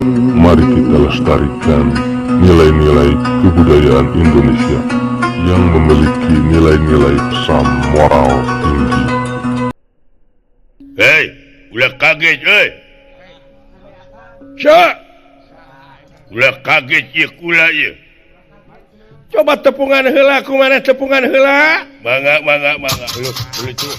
Mari kita lestarikan nilai-nilai kebudayaan Indonesia yang memiliki nilai-nilai pesan moral tinggi. Hei, ulah kaget euy. Sa. Ulah kaget ieu kula ieu. Coba tepungan heula, kumaha tepungan heula? Mangga, mangga, mangga. Uluh, uluh tuh.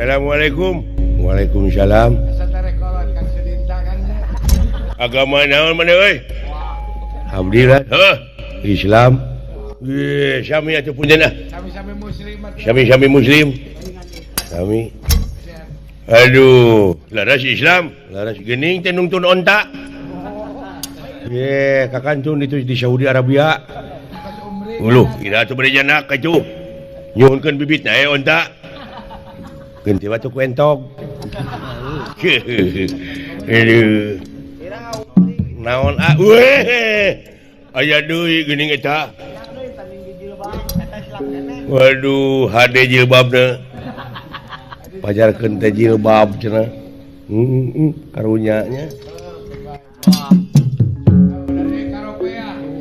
Assalamualaikum. Waalaikumsalam. Agama naon maneh euy? Alhamdulillah. Heuh, Islam. Ye, sami atuh punten ah. Sami-sami muslim. Sami-sami muslim. Sami. Aduh, laras Islam, laras geuning teh nungtun onta. Ye, kakantun itu di Saudi Arabia. Uluh, kira atuh bade janak atuh. Nyuhunkeun bibitna eh onta. Ganti batu ku entog. Aduh. Naon ah? Weh. Aya deui geuning eta. Waduh, hade jilbabna. Pajarkeun teh jilbab cenah. Karunya nya.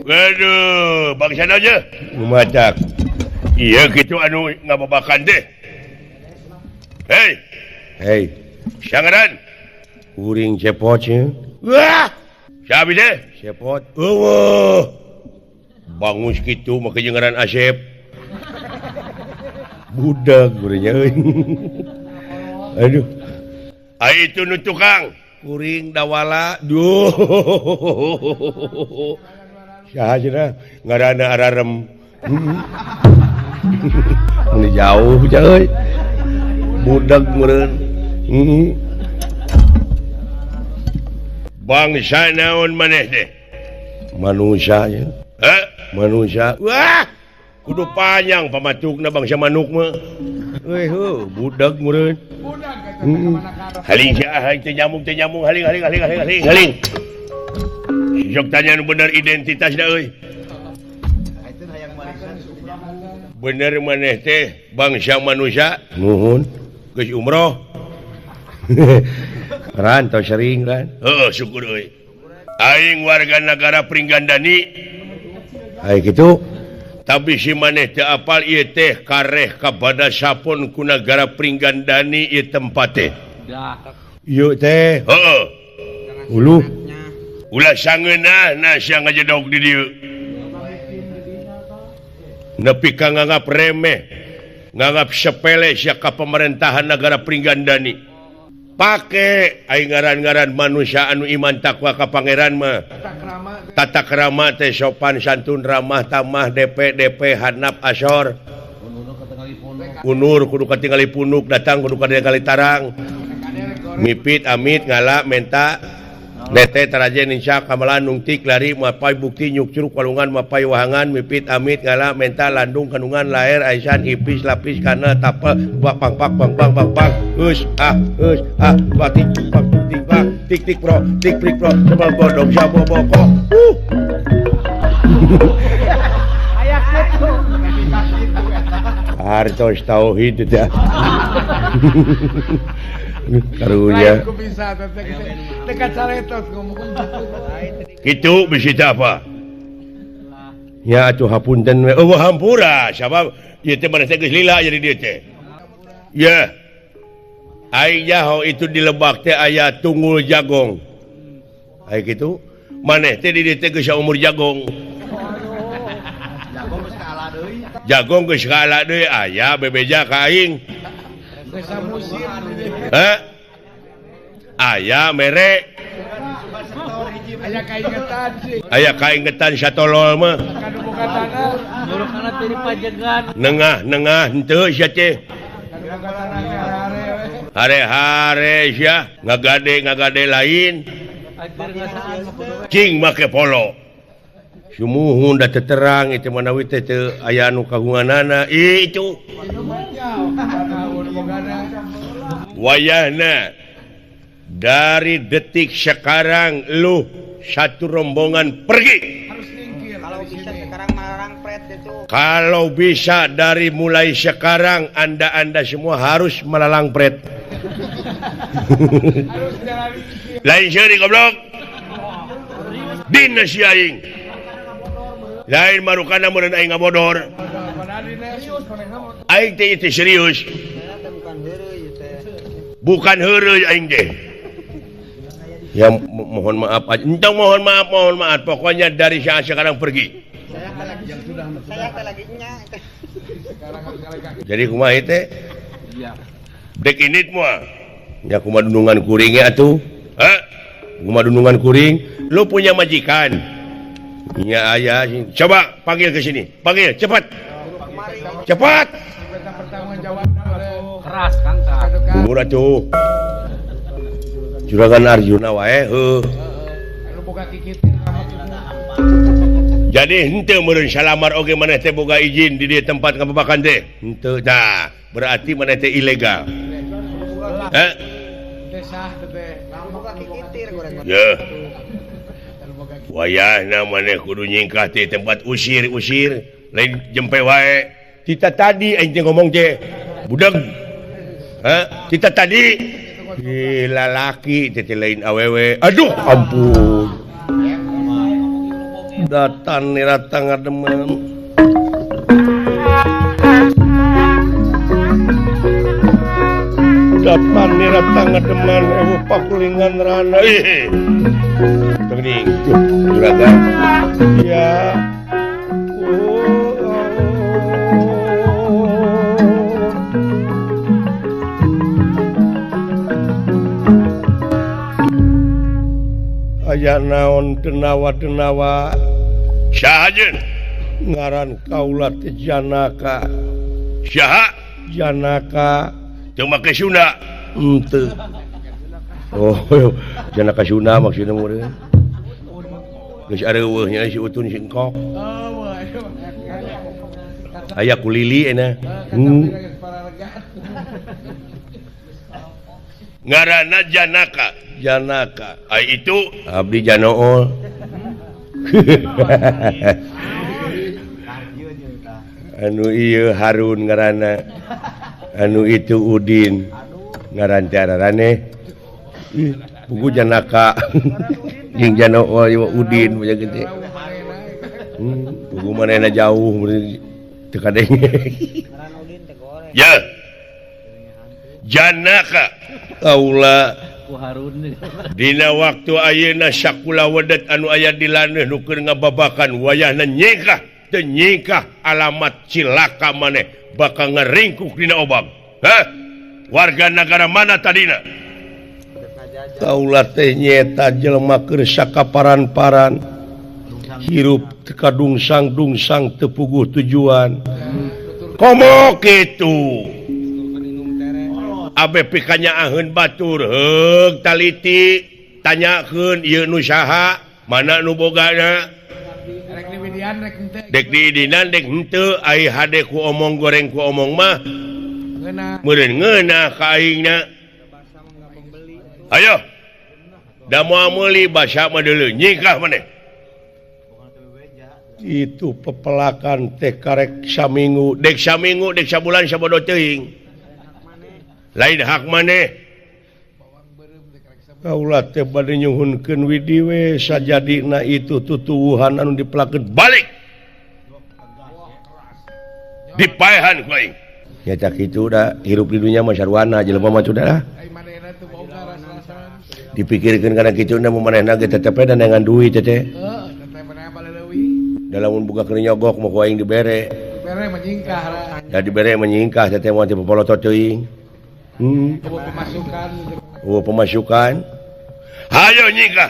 Waduh, bangsa aja. Lumacak. Iya kitu anu ngababakan teh. Hei, hei, sangaran kuring cepot nya. Wah, siapa deh? Cepot. Eueuh. Bangus kitu make jeung ngaran Asep. Budak gurenya euy. Aduh. Ai itu nu tukang kuring dawala. Duh. Saha cenah ngaranna ararem. Ini jauh euy. Budak meureun. Bangsa naon maneh teh? Manusia nya. Heh? Manusia. Wah, kudu panjang pamatukna bangsa manuk mah. Euy heuh, budak meureun. Haling sia haling teh nyambung haling haling haling haling haling haling. Sok tanya nu bener identitasna euy. Bener maneh teh bangsa manusia? Nuhun. Geus umroh. Ran tau sering kan? Heuh, syukur euy. Aing warga negara Pringgandani. Ai kitu. Tapi si maneh teu apal ieu teh kareh kabada sapon ku nagara Pringgandani ieu tempat teh. Ieu teh. Heuh. Uluh. Ulah sangeunah na sia ngajedog di dieu. Nepi ka nganggap remeh, nganggap sepele sia ka pemerintahan nagara Pringgandani. Pake aing ngaran-ngaran manusia anu iman takwa ka pangeran mah. Tata krama teh sopan santun ramah tamah DP DP hanap asor. Unur kudu katingali punuk datang kudu katingali tarang. Mipit amit ngala menta nete taraje ninsa kamalan nungtik lari mapai bukti nyuk curug walungan mapai wahangan mipit amit ngala menta landung kandungan laer aisan ipis lapis kana tapel bak pang pak bang bang bang bang us ah batik pak tik bak tik tik pro tik prik pro sebal bodong sabo boko. Hartos tauhid teh. Karunya. Kitu bisi teh apa? Ya atuh hapunten we. Eueuh hampura sabab ieu teh maneh teh geus lila jadi dieu teh. Ya. Aing nyaho itu di lebak teh aya tunggul jagong. Ai kitu maneh teh di dieu teh geus saumur jagong. Jagong geus kaala deui aya bebeja ka aing. Heh? Aya mere. Aya kaingetan satolol mah. Nengah-nengah henteu sia teh. Hare-hare sia ngagade-ngagade lain. Cing make polo. Sumuhun da teu terang itu manawi teh teu aya anu kagunganana. Itu. Wayahna dari detik sekarang lu satu rombongan pergi. Kalau bisa sekarang melarang pret itu. Kalau bisa dari mulai sekarang Anda semua harus melalang pret. Lain seuri goblok. Dina si aing. Lain marukana meureun aing ngabodor. Aing teh itu serius. Bukan heureuy aing teh. Ya mohon maaf aja. Entong mohon maaf. Pokoknya dari saat sekarang pergi. Saya lagi nya. Jadi kumaha teh? Dek init moal. Ya kumaha dunungan kuring ge atuh? Hah? Kumaha dunungan kuring? Lu punya majikan. Nya aya. Coba panggil ke sini. Panggil cepat. Cepat. Keras Kang tah. Umur atuh. Juragan Arjuna wae heuh. Jadi henteu meureun salamar oge maneh teh boga izin di dieu tempat ngababakan teh. Henteu tah, berarti maneh teh ilegal. Heh? Yeuh. Wayahna maneh kudu nyingkah teh tempat usir-usir, lain jempe wae. Tita tadi aing teh ngomong teh. Budeg. Heh, tita tadi gila laki teh lain awewe. Aduh ampun. Datan nirata ngademen. Datan nirata ngademen ewu pakulingan rana. Ih. Teuing juragan. Ya. Aya naon denawa-denawa saha jeung ngaran kaula teh Janaka. Saha Janaka teu make Sunda henteu. Oh Janaka Sunda maksudna meureun geus areuweuh nya si Utun si Engkok. Aya kulili cenah. Ngaranna Janaka. Janaka. Ai itu abdi Janool. Anu ieu Harun ngaranna. Anu itu Udin. Ngaran teh araraneh. Ih, pugu Janaka. Jeung Janool ieu Udin punya gede. Pugu manehna jauh teu kadenge. Ya. Janaka kaula dina waktu ayeuna sakula wedet anu aya di laneuh nu keur ngababakan wayahna nyingkah teu nyingkah alamat cilaka maneh bakal ngaringkuk dina obang. Hah? Warga negara mana tadina? Kaula teh nyaeta jelema keur sakaparan-paran hirup teu kadungsang-dungsang teu puguh tujuan. Komo kitu. Abe pikanya aheun batur heug taliti tanyakeun ieu nu saha mana nu bogana dek diidinan dek henteu ai hade ku omong goreng ku omong mah meureun ngeunah ka aingna. Ayo da moal meuli basa mah deuleu nyingkah maneh. Itu pepelakan teh karek saminggu dek sabulan sabodo teuing lain hak maneh. Kaula teh bade nyuhunkeun widi we sajadina itu tutuwuhan anu dipelakeun balik dipaehan ku aing. Nya cak kitu da hirup di dunya mah sarwana jelema mah sudah dipikirkeun kana kitu na manehna ge tetep we dengan duit teh. Da lamun buka keur nyogok mah ku aing dibere. Dibere menyingkah. Da dibere menyingkah teh moal teh popolotot teuing. Pemasukan. Oh, pemasukan. Hayo nyingkah.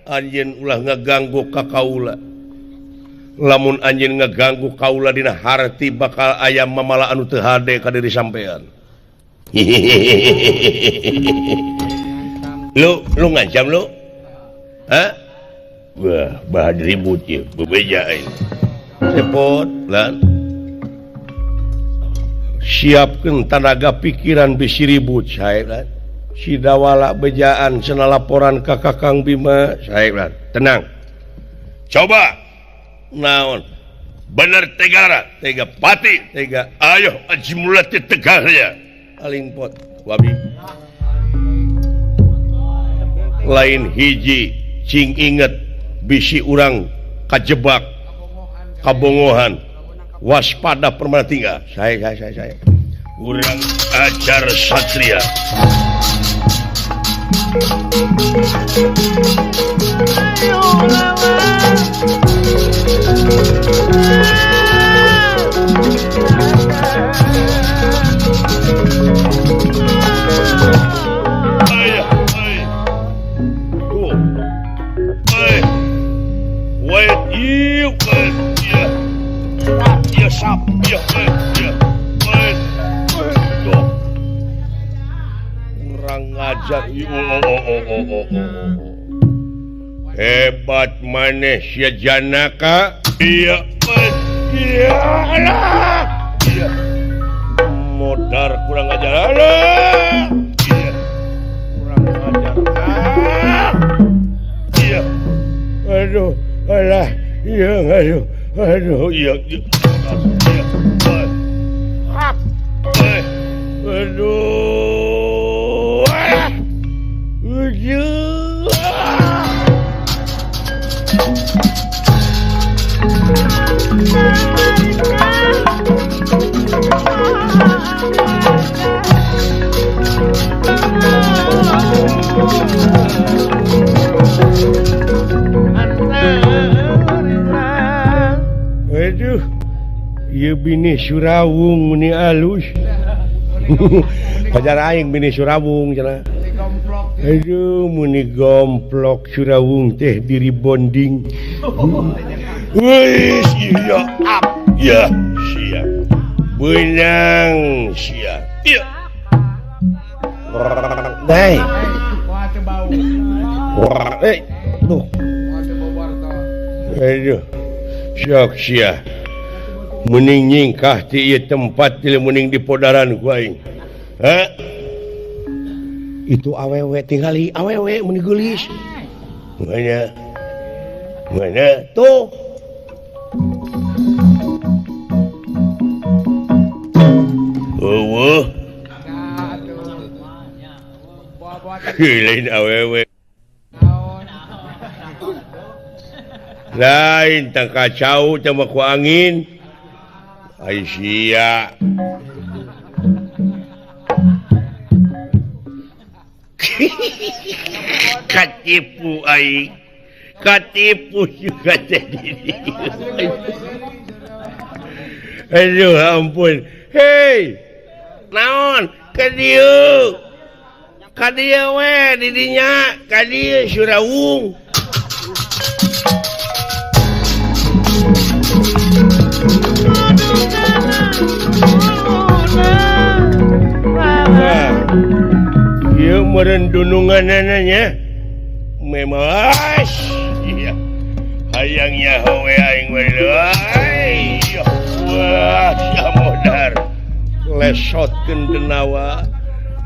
Anjeun ulah ngaganggu ka kaula. Lamun anjeun ngaganggu kaula dina harti bakal aya mamala anu teu hade ka diri sampean. Lu ngancam lu? Hah? Wah, bahan ribut ya, bebeja aing. Repot lan. Siapkeun tanaga pikiran bisi ribut sae lan. Si Dawala bejaan cenah laporan ka Kakang Bima sae lan. Tenang. Coba naon? Bener tegara, tega pati, tega ayo aji mulati tegarnya. Alingpot wabi. Lain hiji cing inget bisi urang kajebak kabongohan waspada permana tinggal saya urang ajar satria. Kurang ngajar. Hebat maneh sia Janaka. Iya, iya, alah. Iya. Modar kurang ajar. Alah. Iya. Kurang ajar. Ah. Iya. Aduh, alah. Iya, aduh. Aduh, iya. Iya. Aduh. Ah. Aduh. Aduh, ieu bini Surawung meni alus. Pajar aing bini Surawung cenah. Aduh, muni gomplok Surawung teh diri bonding. Wis iya ap ya sia. Beunang sia. Iya. Dai. Eh, duh. Aduh. Sok sia. Mending nyingkah ti ieu tempat ti mending di podaran ku aing. Ha? Itu awewe tingali awewe mun geulis. Mana? Mana? Tuh. Eueuh. Lain awewe. Lain tang kacau teh ku angin. Ai sia. Katipu aing. Katipu juga teh. Aduh ampun. Hei. Naon? Ka dieu. Ka dieu we di dinya, ka dieu Surawung. Ieu meureun dununganana nya. Memas. Iya. Hayang nyaho we aing we. Wah, sia modar. Lesotkeun denawa.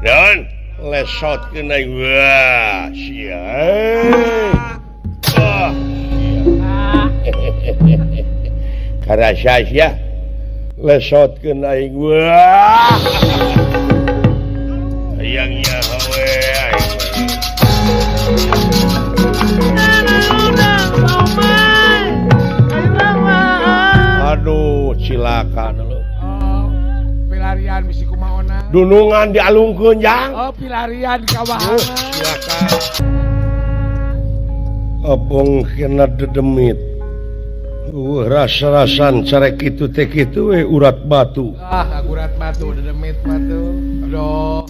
Dan lesotkeun aing. Wah, sia. Wah. Karasa sia. Lesotkeun aing. Wah. Hayang nyaho we aing. Aduh, cilaka lu. Oh, pilarian bisi kumaona. Dunungan dialungkeun jang. Oh, pilarian kawahanna. Cilaka. Opong kena dedemit. Rasa-rasan carek kitu teh kitu we urat batu. Ah, urat batu dedemit batu. Aduh.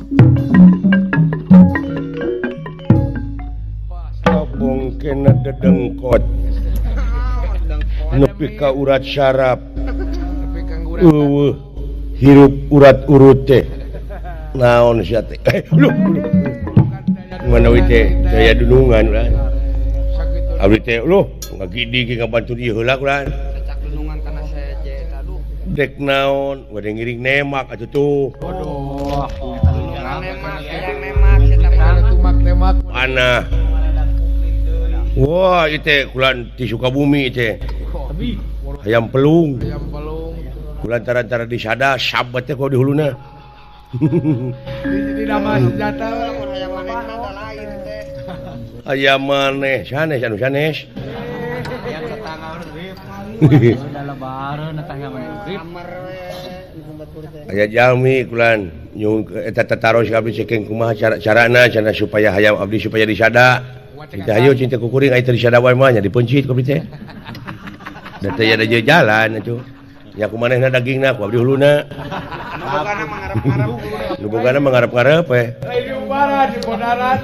Opong kena dedengkot. Nepi ka urat syaraf. Eueuh, hirup urat urut teh. Naon sia teh? Luh. Mana we teh daya dunungan urang. Abdi teh loh ngagidi ge ngabantu ieu heula kulan. Cacak dunungan kana seje eta duh. Dek naon bade ngiring nemak atuh tuh. Waduh. Dunungan nemak, hayang nemak eta mah. Panah. Wah, ieu teh kulan ti Sukabumi teh. Hayam pelung. Hayam pelung. Kulan tara-tara disada sabat teh ku di huluna. Jadi nama senjata lamun hayam manehna teh lain teh. Hayam maneh sanes anu sanes. Hayam tetangga rip. Udah lebaran tetangga maneh rip. Aya jalmi kulan nyuhun eta tataros ka abdi cekeng kumaha cara-carana cenah supaya hayam abdi supaya disada. Cinta hayo cinta kukuring aya teu disada wae mah nya dipeuncit ku abdi teh. Da teh aya jalan atuh. Nya ku manehna dagingna ku abdi huluna. Nu bogana mangarep-ngarep we. Lain di ubara di bodaran.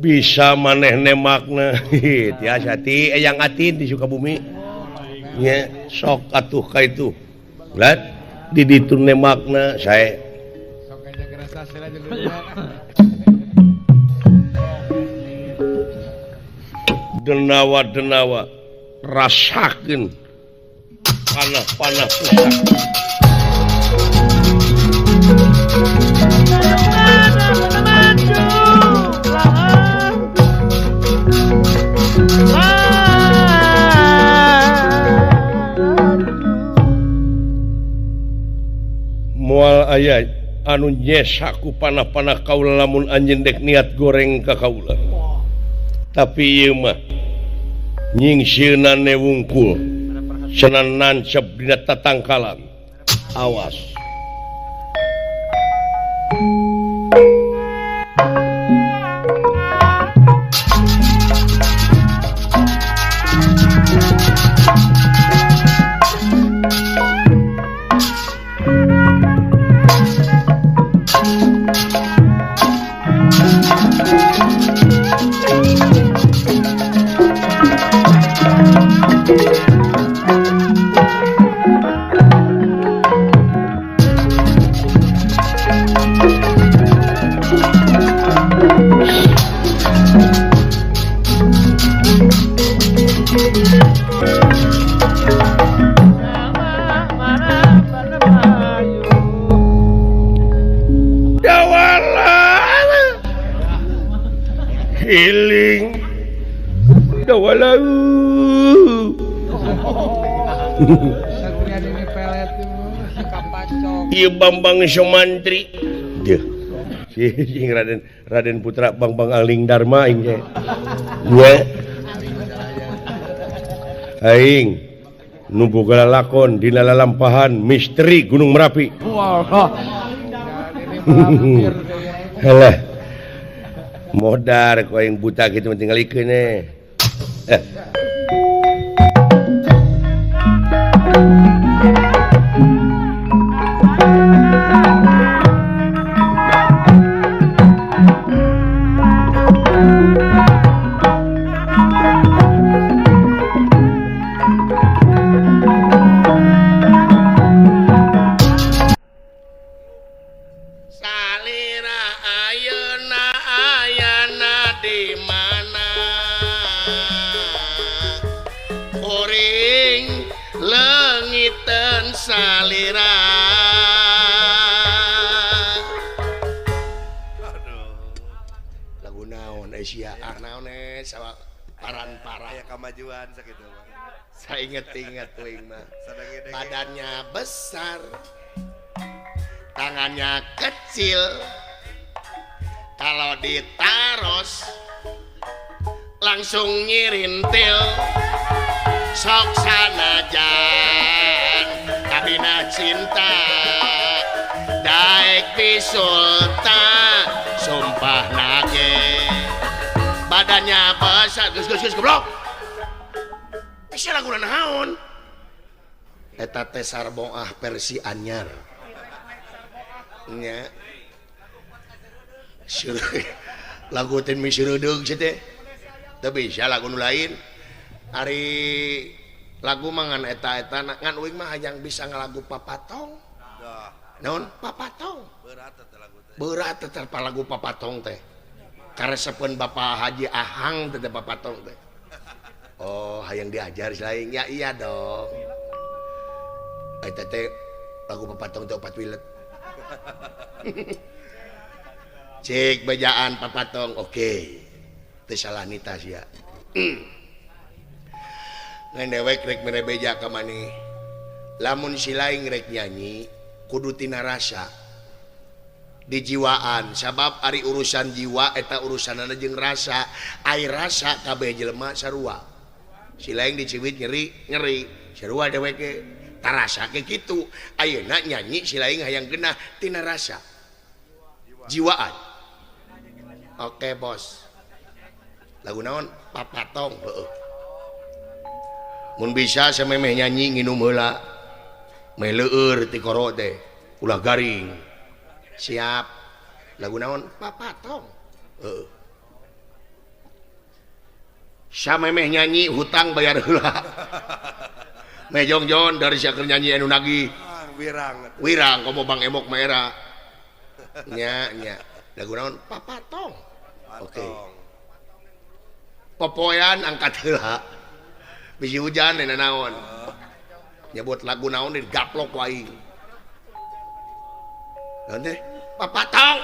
Bisa maneh nemakna. Tiasa ti eyang atin di Sukabumi. Nya sok atuh ka itu. Ulat di ditu nemakna sae. Sok aja gerasa sila jeung Denawa-denawa rasakeun panah-panah pusaka. Moal aya anu nyesaku panah-panah kaula lamun anjeun dek niat goreng ka kaula. Tapi ieu mah nyingsieunan wungkul cenah nancep dina tatangkalan. Awas. Healing dawalau. Ieu Bambang Somantri. Deuh. Si Raden Raden Putra Bambang Aling Darma aing teh. Nya. Aing nu boga lalakon dina lalampahan misteri Gunung Merapi. Halah. Modar ku aing buta kitu mah tingalikeun eh. Salira ayeuna ayana di mana? Kuring leungiteun salira. Aduh. Lagu naon Asia? Ah naon sawa paran-para aya kamajuan sakitu mah. Sainget-inget uing mah. Badannya besar, tangannya kecil, kalau ditaros langsung nyirintil. Sok sanajan kabina cinta daek pisulta sumpah nage. Badannya besar, geus geus geus goblok. Sia lagu naon? Eta teh sarboah versi anyar. Nya. Lagu teh miseureudeuh sia teh. Teu bisa lagu nu lain. Ari lagu mah ngan eta-eta ngan uing mah hayang bisa ngalagu papatong. Naon papatong? Berat eta lagu teh. Berat eta lagu papatong teh. Karesepeun Bapak Haji Ahang teh Papatong teh. Oh, hayang diajar lain ya iya dong. Eta teh lagu Papatong teh opat wilet. Cek bejaan Papatong, oke. Teu salah nita sia. Ngan dewek rek mere beja ka maneh. Lamun si lain rek nyanyi kudu tina rasa. Dijiwaan sabab ari urusan jiwa eta urusanana jeung rasa. Ai rasa kabeh jelema sarua. Si lain diciwit nyeri, nyeri. Sarua dewek tarasa ke kitu. Ayeuna nyanyi si lain hayang genah tina rasa. Jiwaan. Oke, bos. Lagu naon? Papatong, heueuh. Mun bisa samemeh nyanyi nginum heula. Meh leueur ti koro teh, ulah garing. Siap. Lagu naon? Papatong. Heeh. Samemeh nyanyi hutang bayar heula. Meh jongjon dari sia keur nyanyi anu nagih. Wirang. Wirang komo Bang Emok mah era. Nya nya. Lagu naon? Papatong. Oke. Popoean angkat heula. Bisi hujan dina naon. Nyebut lagu naon digaplok ku aing. Naon teh? Papatong.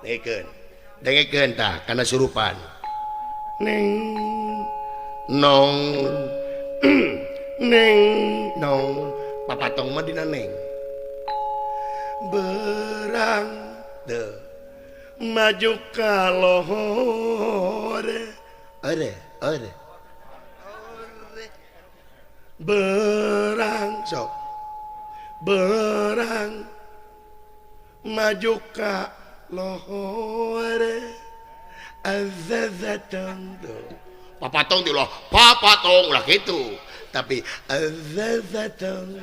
Dengekeun. Dengekeun tah kana surupan. Neng nong neng nong Papatong mah dina neng. Berang teu maju ka lohor. Ore ore. Berang sok. Berang maju ka lohor azazatong. Papatong di loh, papatong lah gitu. Tapi azazatong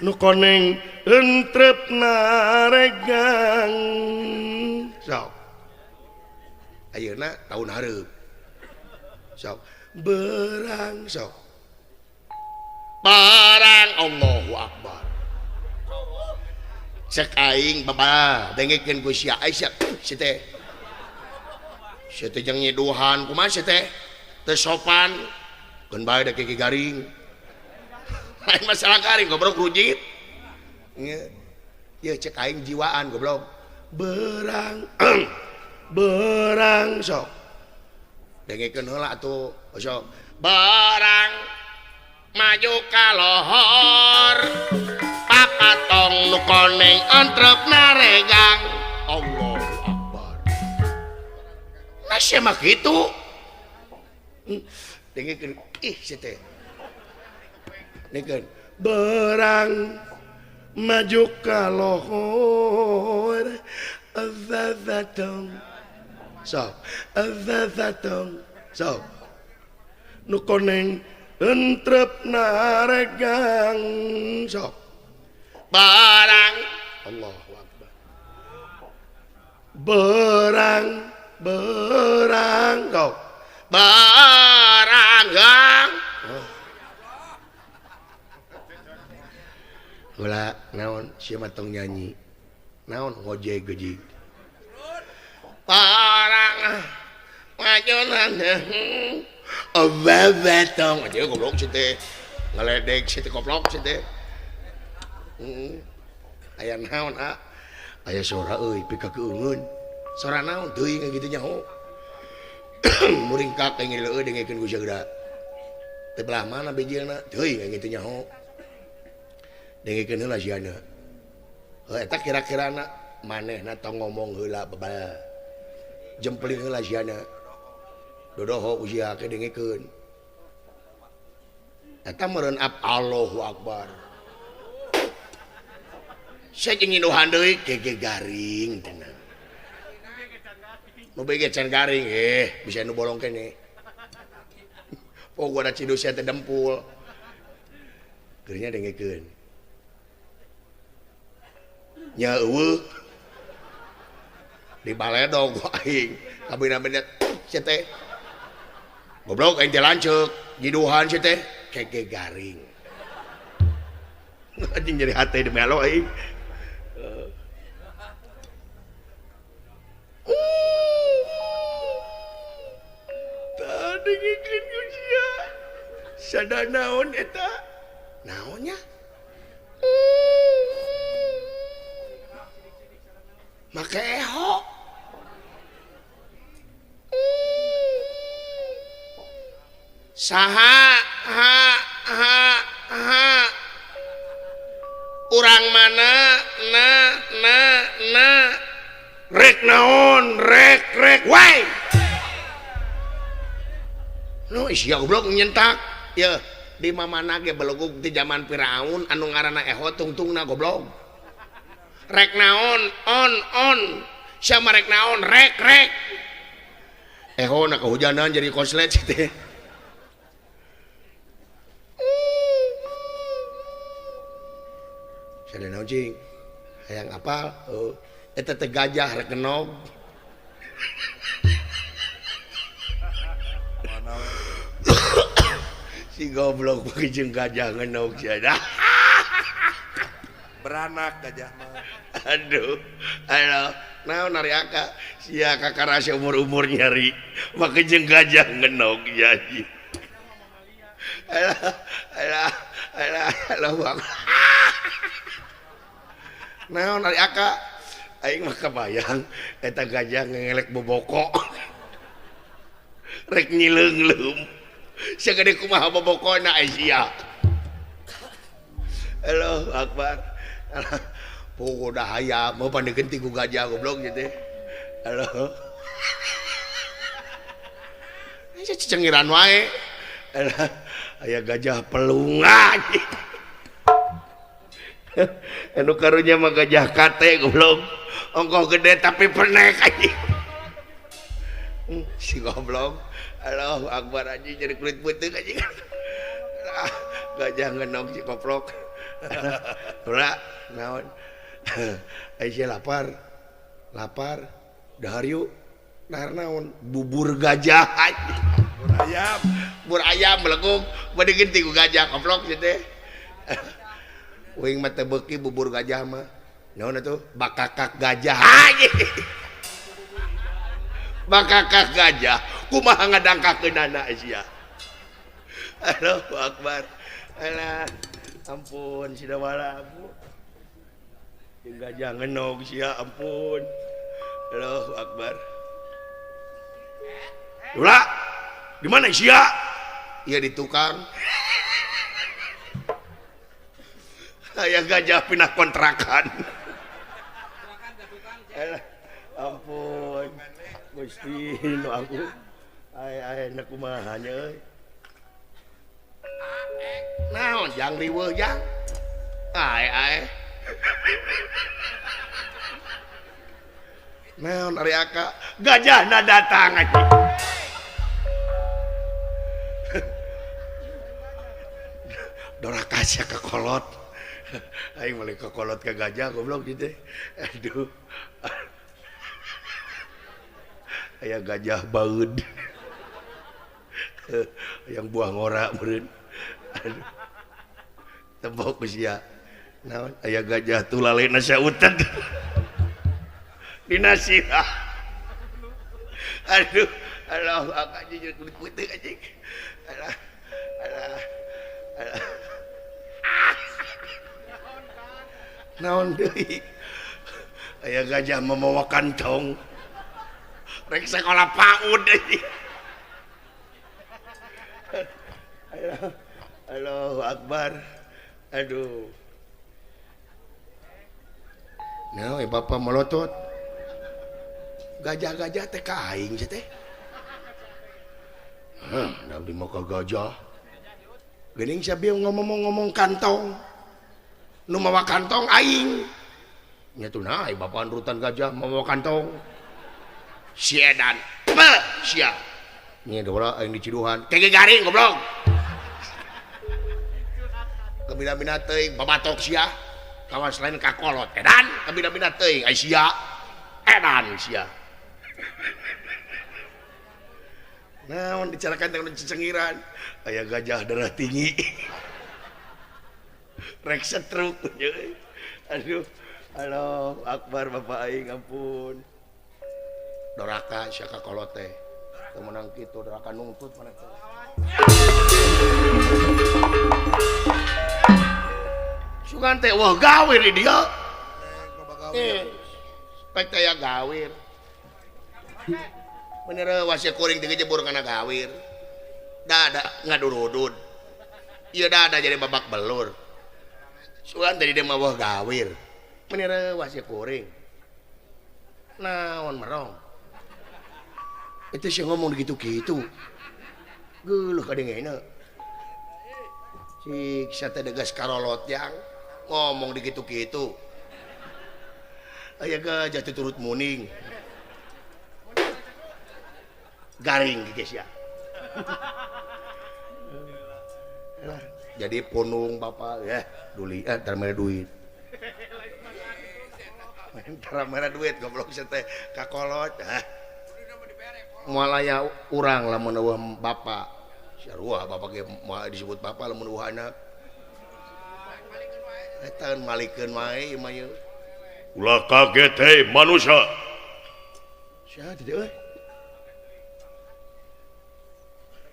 nu koneng entrep naregang. Sok. Ayeuna tahun hareup. Sok. Berang sok. Barang Allahu Akbar. Cek aing baba dengekeun ku sia Aisyah si teh. Si teh jeung nyiduhan kumaha si teh? Teu sopan. Keun bae da kiki garing. Lain masalah garing goblok rujit. Ieu cek aing jiwaan goblok. Berang berang sok. Dengekeun heula atuh sok. Barang maju ka lohor. Papatong nu koneng entrep naregang. Allahu Akbar. Nah sia mah kitu. Dengekeun ih si teh. Dengekeun berang maju ka lohor azazatong. Sok azazatong. Sok. Nu koneng entrep naregang. Sok. Barang Allahu Akbar. Berang berang kau. Barang gang. Oh. Heula naon sia mah tong nyanyi. Naon ngojek geuji. Barang majunan. Azazatong. Aja goblok si teh. Ngaledek si teh goblok si teh. Aya naon a? Aya sora euy pika keungeun. Sora naon teuing kitu nyaho. Muringkak aing leueuh dengekeun ku sia geura. Teh belah mana bijilna teuing kitu nyaho. Dengekeun heula siana. Heuh eta kira-kirana manehna tong ngomong heula bebal. Jempeling heula siana. Dodoho ku sia ke dengekeun. Eta meureun ap Allahu Akbar. Saya jeung nyiduhan deui gege garing tenang. Nu bege can garing bisa nu bolong keneh. Oh gua da cidu sia teh dempul. Geunya dengekeun. Nya eueuh. Di baledog ku aing. Kabina-bina sia teh. Goblok aing teh lanceuk, nyiduhan sia teh gege garing. Anjing jadi hate demi Allah aing. Kadengikeun ku sia. Sada naon eta? Naonnya? Make eho. Saha ha ha ha. Urang mana na na na. Rek naon rek rek wae. No sia goblok nyentak. Ya di mamana ge belegug di zaman Firaun anu ngaranna eho tungtungna goblok. Rek naon on on. Sia mah rek naon rek rek. Eho na kehujanan jadi koslet teh. Sada naon cing? Hayang apal? Oh, eta teh gajah rek genog. Si goblok bagi jeung gajah ngenog sia. Beranak gajah mah. Aduh. Aduh. Naon ari aka? Sia kakarasa umur-umur nyari make jeung gajah ngenog jadi. Alah, alah, alah, alah. Naon ari aka? Aing mah kabayang eta gajah ngelek boboko. Rek nyileungleum. Sagede kumaha bobokona ai sia. Allahu akbar. Puguh dah hayam mau pandegeun ti ku gajah goblok ieu teh. Halo. Aya cicengiran wae. Alah, aya gajah pelungan. Anu karunya mah gajah kate goblok. Ongkoh gede tapi penek anjing. Si goblok. Allahu akbar anjing jadi kulit putih anjing. Gajah ngenog si koplok. Ora naon. Aisyah lapar. Lapar. Dahar yuk. Dahar naon? Bubur gajah anjing. Bubur ayam. Bubur ayam meleguk bade geuting ku gajah koplok ieu teh. Uing mah teu beuki bubur gajah mah. Naon atuh? Bakakak gajah. Anjing. Bakakak gajah. Kumaha ngadangkakeunana sia. Allahu akbar. Alah, ampun sidawala aku. Jeung gajah ngenog sia, ampun. Allahu akbar. Ulah, di mana sia? Ieu di tukang. Aya gajah pindah kontrakan. Alah, ampun. Gusti nu aku. Ai ai na kumaha nya euy. Naon jang riweuh jang? Ai ai. Naon ari aka? Gajahna datang anjing. Doraka sia ka kolot. Aing balik ke kolot ke gajah goblok gitu. Aduh. Aya gajah baeud. Yang buah ngora meureun. Aduh. Tebok ku sia. Naon aya gajah tulalena sautet. Dina sia. Aduh, Allahu akbar anjing kulit putih anjing. Alah. Alah. Alah. Naon deui? Aya gajah mamawa kantong. Rek sakola PAUD deui. Allahu akbar. Aduh. Nah, bapak melotot. Gajah-gajah teh ka aing sia teh. Hah, da abdi mah ka gajah. Geuning sabi ngomong-ngomong kantong. Nu mawa kantong aing. Nya tuh nah, bapak nurutan gajah mawa kantong. Si edan. Pe, sia. Nya dora aing diciduhan. Kege garing goblok. Kabina-bina teuing babatok sia. Kawas lain kakolot edan, kabina-bina teuing ai sia. Edan sia. Naon dicarakan dengan cecengiran. Aya gajah darah tinggi. Rek setruk. Aduh, Allahu akbar bapak aing ampun. Doraka sia kakolot teh. Teu meunang kitu neraka nungtut maneh teh. Sugan teh wah gawir di dieu. Pek teh ya gawir. Bener wasi kuring teh jebur kana gawir. Dada ngadurudud. Ieu dada jadi babak belur. Sugan teh di dieu mah wah gawir. Bener wasi kuring. Naon merong. Itu sih ngomong gitu-gitu. Geuleuh kadengena. Siksa teh degas karolot yang ngomong digitu-gitu. Aya gajah teh turut muning. Garing guys ya. Jadi punung bapak ya, duli entar mere duit. Entar mere duit goblok teh kakolot. Moal aya urang lamun eueuh bapak. Sarua bapak ge moal disebut bapak lamun eueuh anak. Eta malikeun wae ieu mah ieu. Ulah kaget hei manusia. Sia teh euy.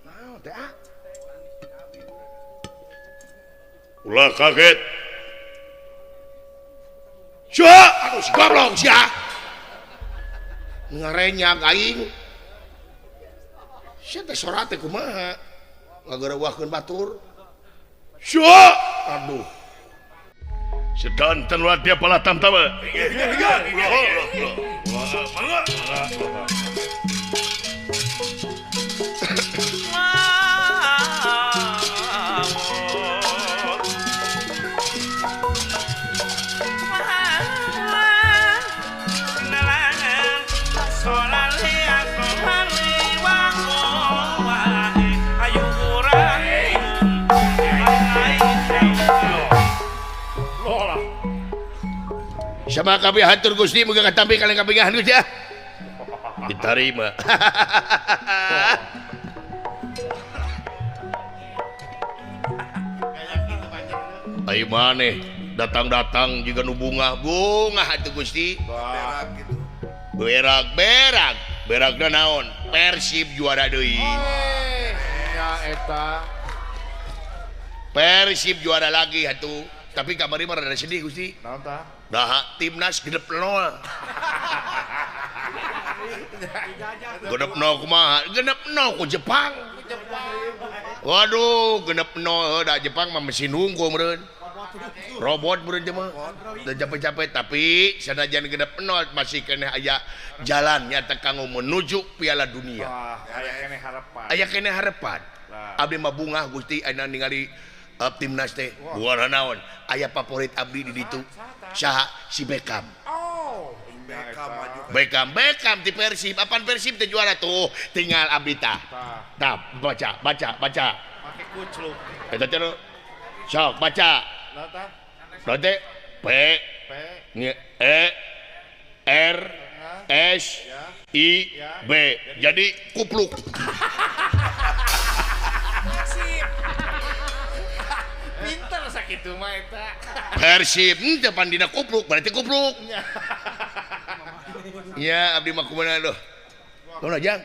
Naon teh ah? Ulah kaget. Sia, aduh si goblok sia. Ngarenyak aing. Sia teh sora teh kumaha? Ngagerewahkeun batur. Sia, aduh. Sedanten wadya pala tamtama. Sama kami hatur Gusti muga katampi kalian kapingahan Gusti ah. Diterima. Ayo maneh datang-datang juga nu bungah bungah atuh Gusti. Berak gitu. Berak berak. Berakna naon? Persib juara deui. Ya eta. Persib juara lagi atuh. Tapi kamari mah rada sedih Gusti. Naon tah? Nah, timnas genep 0. Genep 0 kumaha? Genep 0 ku Jepang. Waduh, genep 0 da Jepang mah mesin unggul meureun. Robot meureun teh mah. Da capek-capek tapi sanajan genep 0 masih keneh aya jalan nyata kanggo menuju Piala Dunia. Wah, aya keneh harapan. Aya keneh harapan. Abdi mah bungah Gusti ayeuna ningali timnas teh. Bukan naon, aya favorit abdi di ditu. Saha si Beckham. Oh, Beckham maju. Beckham di Persib. Apaan Persib teh juara tuh? Tinggal abdi tah. Tah, baca, baca, baca. Make kucluk. Eta teh sok baca. Naon teh? P P E R S I B. Jadi kupluk. Pinter sakitu mah eta. Persib teu pandina kupluk, berarti kupluk. Ya abdi mah kumaha doh. Kumaha jang?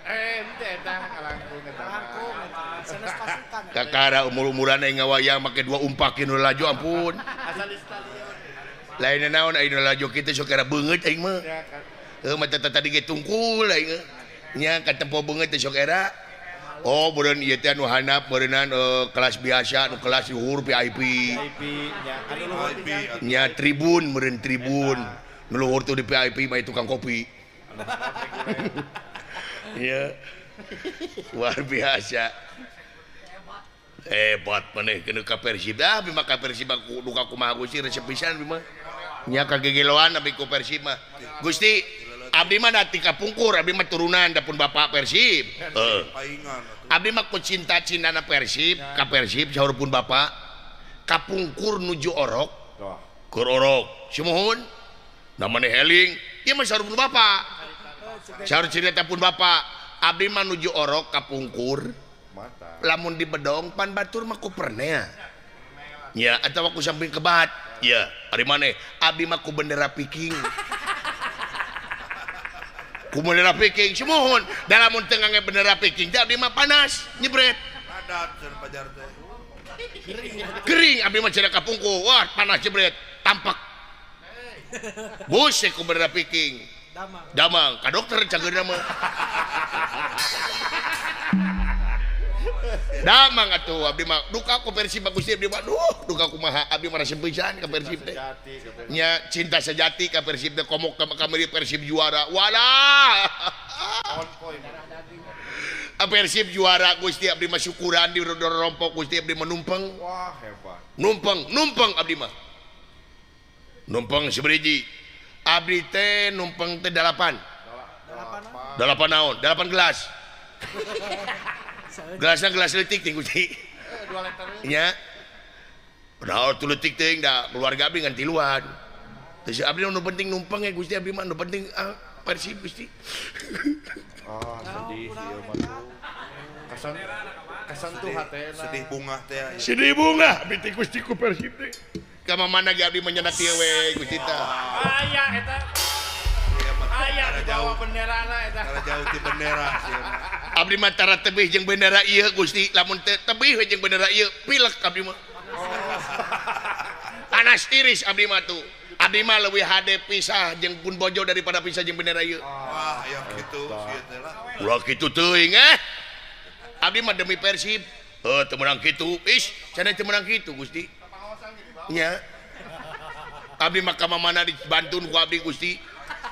Henteu eta kalangkung eta. Kalangkung sanes pasukan. Kakara umur-umuran aing ngawayang make dua umpakin nu laju ampun. Asal di stadion. Lain naon aing nu laju kitu sok era beungeut aing mah. Heuh mah tadi ge tungkul aing. Nya katempo beungeut teh sok era. Oh, meureun ieu teh anu handap meureunnan kelas biasa, nu kelas luhur VIP. VIP nya anu luhur nya tribun meureun tribun. Nu luhur tuh di VIP mah tukang kopi. Iya. Luar biasa. Hebat maneh keun ka Persib. Ah, bima ka Persib duka kumaha Gusti resep pisan bima. Nya kagegeloan abdi ku Persib mah. Gusti, abdi mah da ti kapungkur, abdi mah turunan da pun bapak Persib. Heeh. Abdi mah ku cinta-cintana Persib, ka Persib saur pun bapak kapungkur nuju orok. Keur orok. Sumuhun. Namane heling, ieu mah saur pun bapak. Saur cerita pun bapak, abdi mah nuju orok kapungkur. Lamun di bedong pan batur mah ku pernea. Ya, atawa ku samping kebat. Ya, ari maneh abdi mah ku bendera Viking. Ku bendera Viking sumuhun da lamun teu ngangge bendera Viking teh abdi mah panas nyebret. Padat cenah pajar teh. Kering abdi mah cenah kapungku. Wah, panas jebret, tampak. Bus ku bendera Viking. Damang. Damang ka dokter cageurna mah. Damang atuh abdi mah duka ku Persib bagus abdi mah duh duka kumaha abdi mah resep pisan ka Persib teh. Nya cinta sejati ka Persib teh komo ka kamari Persib juara. Walah. Persib juara Gusti abdi mah syukuran di rompok Gusti abdi mah numpeng. Wah hebat. Numpeng, numpeng abdi mah. Numpeng seberiji. Abdi teh numpeng teh 8. 8 naon? 8 gelas. Gelasna gelas leutik teh Gusti. 2 liter. Nya. Padahal tu leutik teh da keluarga abdi ngan tiluan. Teu abdi nu penting numpeng ya Gusti abdi mah nu penting Persib Gusti. Oh, sedih ieu mah tuh. Kasan kasantuh hatena. Sedih bungah teh. Sedih bungah abdi teh Gusti ku Persib teh. Ka mamana ge abdi mah nyenak ieu we Gusti tah. Aya eta. Aya dibawa benderana eta. Tara jauh ti bendera sieun. Abdi mah tara tebih jeung bendera ieu Gusti, lamun teu tebih we jeung bendera ieu pilek abdi mah. Panas tiris abdi mah tuh. Abdi mah leuwih hade pisah jeung pun bojo daripada pisah jeung bendera ieu. Wah, aya kitu sieun teh lah. Ulah kitu teuing eh. Abdi mah demi Persib. Heuh teu meunang kitu. Ih, cenah teu meunang kitu Gusti. Nya. Abdi mah ka mamana dibantun ku abdi Gusti.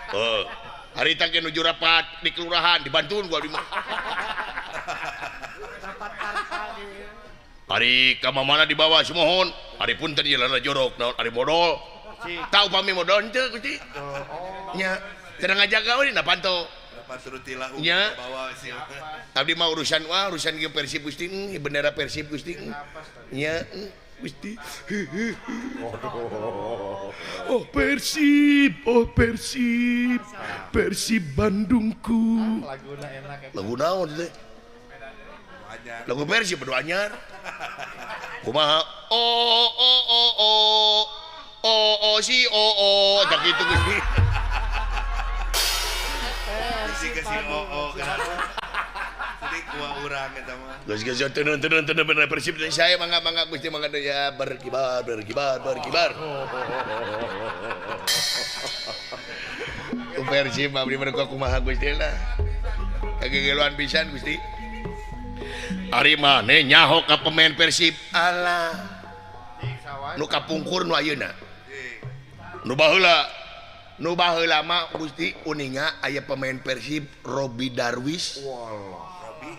Heuh. Harita ge nuju rapat di kelurahan dibantun ku abdi mah. Ari ka mamana dibawa sumuhun. Ari punten ieu lala jorok naon ari modol. Tahu pami modol henteu Gusti. Nya, cenah ngajaga we dina panto. Nya. Abdi mah urusan wah urusan ge Persib Gusti, bendera Persib Gusti. Nya, Gusti. Oh Persib, oh Persib. Persib Bandungku. Laguna enak. Lagu naon teh? Lagu Persib berdua anyar. Kumaha? Oh oh oh oh. Oh oh si oh oh tak gitu Gusti. Si ke si oh oh kan. Jadi kuah urang eta mah. Geus geus tenun tenun tenun bener Persib saya mangga mangga Gusti mangga ya berkibar berkibar berkibar. Ku Persib abdi mah kumaha Gusti lah. Kagegeloan pisan Gusti. Ari maneh nyaho ka pemain Persib. Alah. Nu kapungkur nu ayeuna. Nu baheula. Nu baheula mah Gusti uninga aya pemain Persib Robi Darwis.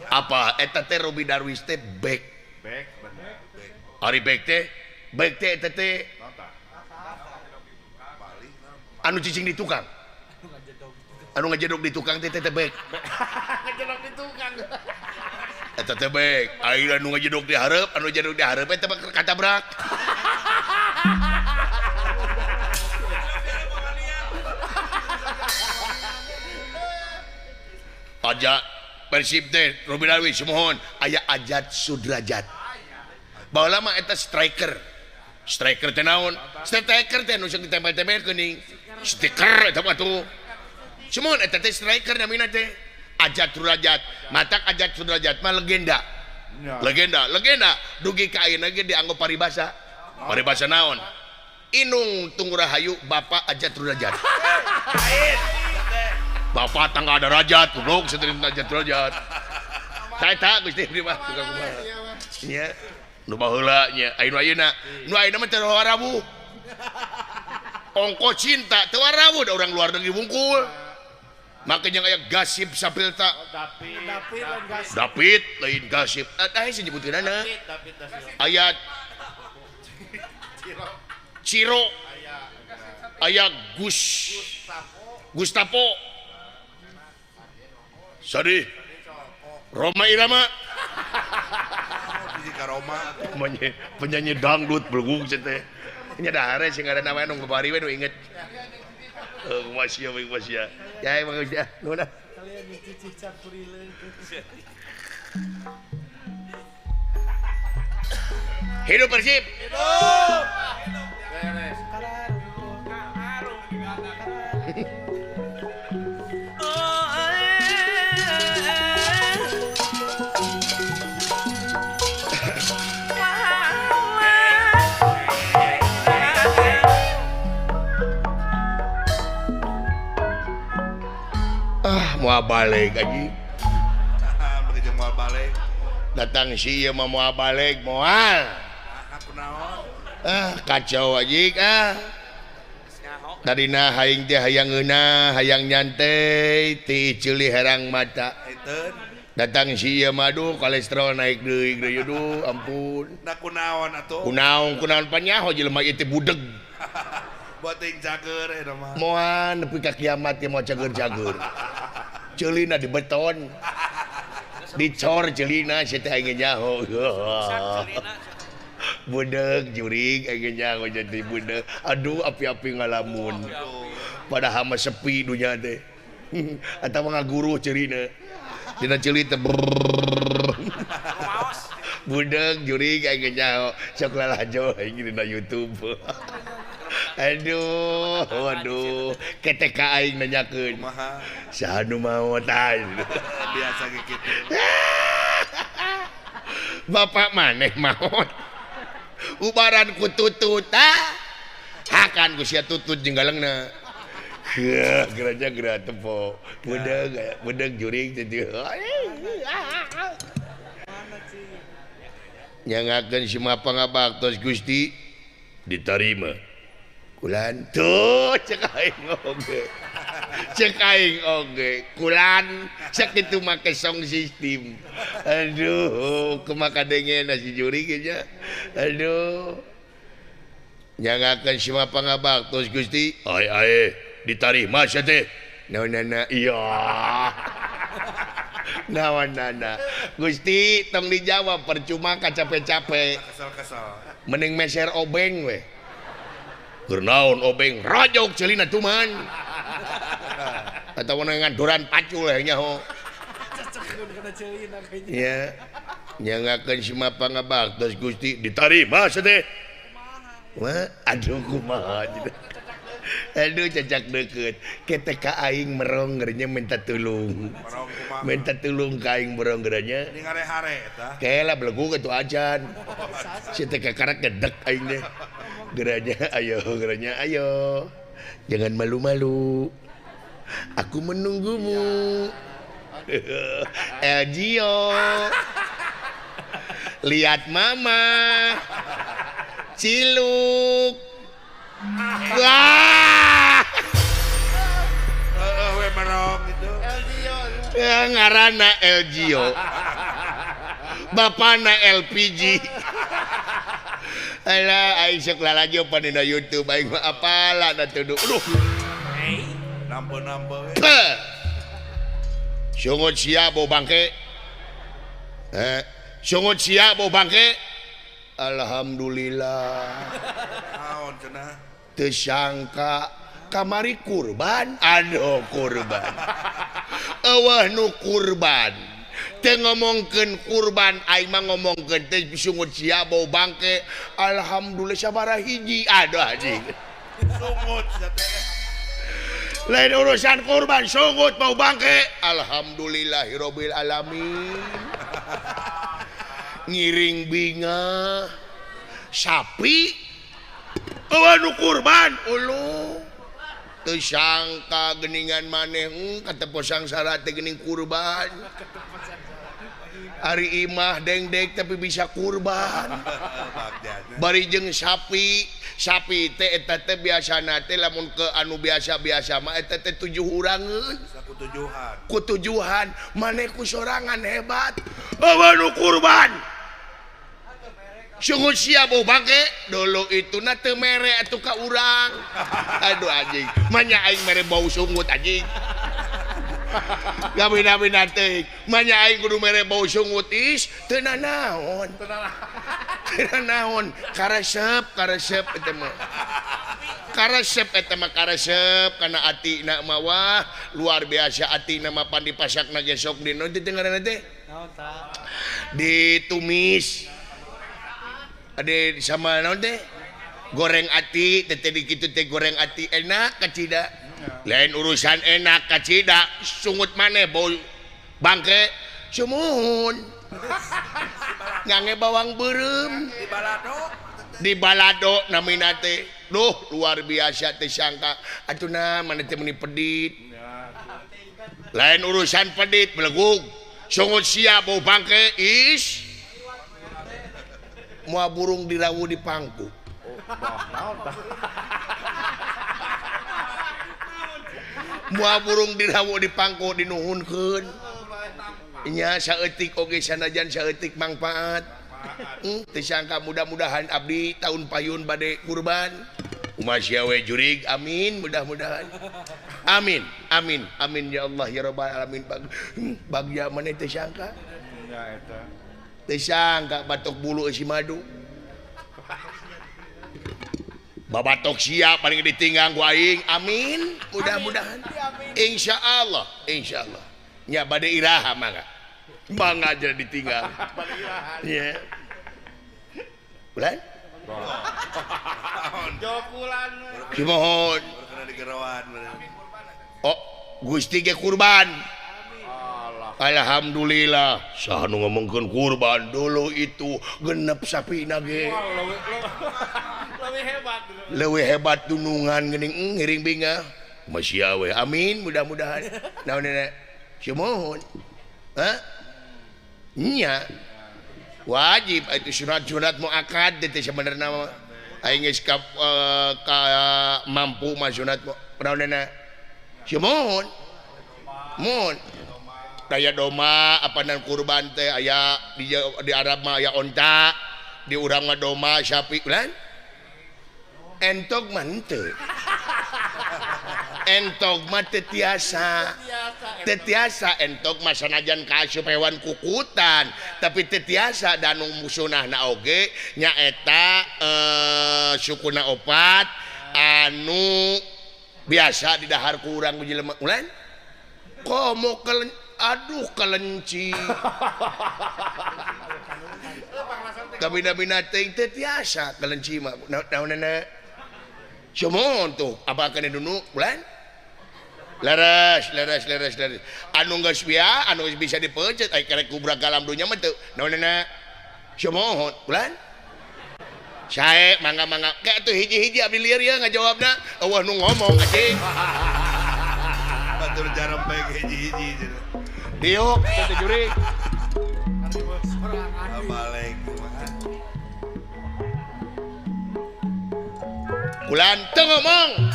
Apa eta teh Robi Darwis teh back. Back bener. Ari back teh eta teh anu cicing di tukang. Anu ngajedog di tukang teh teh back. Ngajedog di tukang. Eta teh back. Ayeuna anu ngajedog di hareup, anu ngajedog di hareup eta katabrak. Aja Persib teh Robi Darwis mohon aya Ajat Sudrajat. Baheula mah eta striker. Striker teh naon? Striker teh nu sok ditempel-tempel geuning. Stiker eta mah tuh. Sumuhun eta teh striker namina teh Ajat Sudrajat. Matak Ajat Sudrajat mah legenda. Legenda, legenda dugi ka ayeuna ge dianggo paribasa. Paribasa naon? Inung Tunggu Rahayu Bapak Ajat Sudrajat. Bapak tangga derajat, goblok sateurin Ajat Sudrajat. Saeta Gusti abdi mah tukang kumaha. Nya, nu baheula nya, aya nu ayeuna. Nu ayeuna mah teu warawuh. Ongko cinta teu warawuh da urang luar negeri wungkul. Makanya aya gasip sapilta. David lain gasip. Tah sih nyebutkeunana. Aya Ciro. Aya Gus Gustavo. Sorry. Roma Irama. Roma. Penyanyi dangdut belgung teh. Nya dahare sing ngaranna wae nu babari we nu inget. Kumaha sia kumaha sia. Ya emang geus ya. Nuhun ah. Hidup Persib. Hidup. Beres. Oh Moal balik anjing. Moal balik. Datang si ieu mah moal balik moal. Ah kacau anjing ah. Tadina aing teh hayang ngeunah, hayang nyantai, ti ceuli herang mata. Datang si ieu mah aduh kolesterol naik deui deui aduh ampun. Da kunaon atuh? Kunaon kunaon panyaho jelema ieu teh budeg. Buat ting cager eta mah. Moal nepi ka kiamat teh moal cager-cager. Ceulina di beton. Dicor celina sia teh aing nyaho. Budeg jurig aing nyaho jadi budeg. Aduh api-api ngalamun. Padahal mah sepi dunya teh. Atawa ngaguru ceulina. Dina ceuli teh budeg jurig aing nyaho. Sok lalajo aing dina YouTube. Aduh, aduh, ketek aing nanyakeun. Kumaha? Saha nu maot biasa ge kitu. Bapak maneh maot. Ubaran ku tutut ah. Hakan ku sia tutut jeung galengna. Heuh, geraja geura tepo. Budeg, budeg jurig teh. Nyangakeun si mapangabaktos Gusti ditarima. Kulan tuh cek aing oge. Cek aing oge. Kulan sakitu make song sistem. Aduh, kumaha kadengena si jurig nya. Aduh. Nyangakeun si mapangabaktos Gusti. Ai ai ditarima sia teh. Naonana iya. Naonana. Gusti tong dijawab percuma kacape-cape. Kesel-kesel. Mending meser obeng we. Gernaon obeng rajok celina tuman atau nganduran pacul nyaho ya nyangakeun si mapangabaktos Gusti ditarima sia teh. Wah aduh kumaha aduh cacak deukeut ketek ka aing merong gernya minta tulung minta tulung ka aing merong gernya di ngare-hare eta kela belegu kitu acan si teh kakarek gedek aing teh. Geranya ayo, geranya ayo. Jangan malu-malu. Aku menunggumu. Elgio. Lihat mama. Ciluk. Wah. Heeh we merong gitu. Elgio. Ngaranna Elgio. Bapana LPG. Alah aing sok lalajo pan dina YouTube aing mah apalah da tuduh. Aduh. Nampo-nampo we. Sungut sia bau bangke. Sungut sia bau bangke. Alhamdulillah. Naon cenah? Teu sangka kamari kurban. Aduh kurban. Eueuh nu kurban. Teu ngomongkeun kurban aing mah ngomongkeun teh sungut sia bau bangke. Alhamdulillah sabaraha hiji. Aduh anjing. Sungut sia teh. Lain urusan kurban sungut bau bangke. Alhamdulillahirabbil alamin. Ngiring bingah sapi eueuh nu kurban uluh. Teu sangka geuningan maneh katepo sangsara teh geuning kurban. Ari imah dengdek tapi bisa kurban. Bari jeung sapi, sapi teh eta teh biasana teh lamun ke anu biasa-biasa mah eta teh 7 urangeun. Kutujuhan. Kutujuhan, maneh ku sorangan hebat. Eueuh nu kurban. Sungut sia bau bangke, dulu itu na teu mere atuh ka urang. Aduh anjing, manya aing mere bau sungut anjing. Gabina-bina teuing, manya aing kudu mere bau sungut is teu nanaon. Teu nanaon, karesep, karesep eta mah. Karesep eta mah karesep kana atina mah wah luar biasa atina mah pan dipasakna ge sok dina teh ngaranna teh. Naon tah? Ditumis. Ada sama naon teh goreng ati teh di kitu teh goreng ati enak kacida. Lain urusan enak kacida sungut maneh bau bangke sumuhun. Ngange bawang beureum di balado. Di balado namina teh. Duh luar biasa teh sangka atuna maneh teh meuni pedit. Lain urusan pedit belegug. Sungut sia bau bangke is. Moal burung dirawu di pangku. Moal burung dirawu di pangku dinuhunkeun. Nya saeutik oge sanajan saeutik mangfaat. Teu sangka mudah-mudahan abdi tahun payun bade kurban. Kumaha sia we jurig amin mudah-mudahan. Amin amin amin ya Allah ya rabbal alamin. Bagja maneh teu sangka. Nya eta. Teu sangka batok bulu eusi madu. Babatok sia paling ditinggang ku aing. Amin mudah-mudahan. Insyaallah insyaallah. Nya bade iraha mangga. Mangga aja ditinggal. Nya. Bulan? Jokulan. Simohon. Oh, Gusti ge kurban. Alhamdulillah. Saha nu ngomongkeun kurban dulu itu genep sapina ge. Leuwih hebat. Leuwih hebat dunungan geuning ngiring bingah. Masya we. Amin mudah-mudahan. Naon nenek? Simohon. Hah? Nya. Wajib itu sunat-sunat muakkad teh sebenarna mah. Aing geus ka mampu mah sunat naonna. Simohon. Mohon. Daya doma apanan kurban teh aya di Arab mah aya onta, di urang mah doma sapi ulan. Entog mah henteu. Entog mah teu tiasa. Teu tiasa entog mah sanajan kaasup hewan kukutan, tapi teu tiasa danu musunahna oge nyaeta sukuna opat anu biasa didahar ku urang ku jelema ulan. Komo aduh kelenci. Kabina-bina teuing teu tiasa kelenci mah naonana. Sumuhun tuh apa kana dunu ulan? Leres leres leres leres. Anu geus bia, anu geus bisa dipeuncet ai karek kubrak alam dunya mah teu naonana. Sumuhun ulan? Sae mangga-mangga ke atuh hiji-hiji abdi lieur ieu ngajawabna eueuh nu ngomong anjing. Batur jarempeg hiji-hiji cenah. Diuk teu jurig. Balik. Kulan teu ngomong.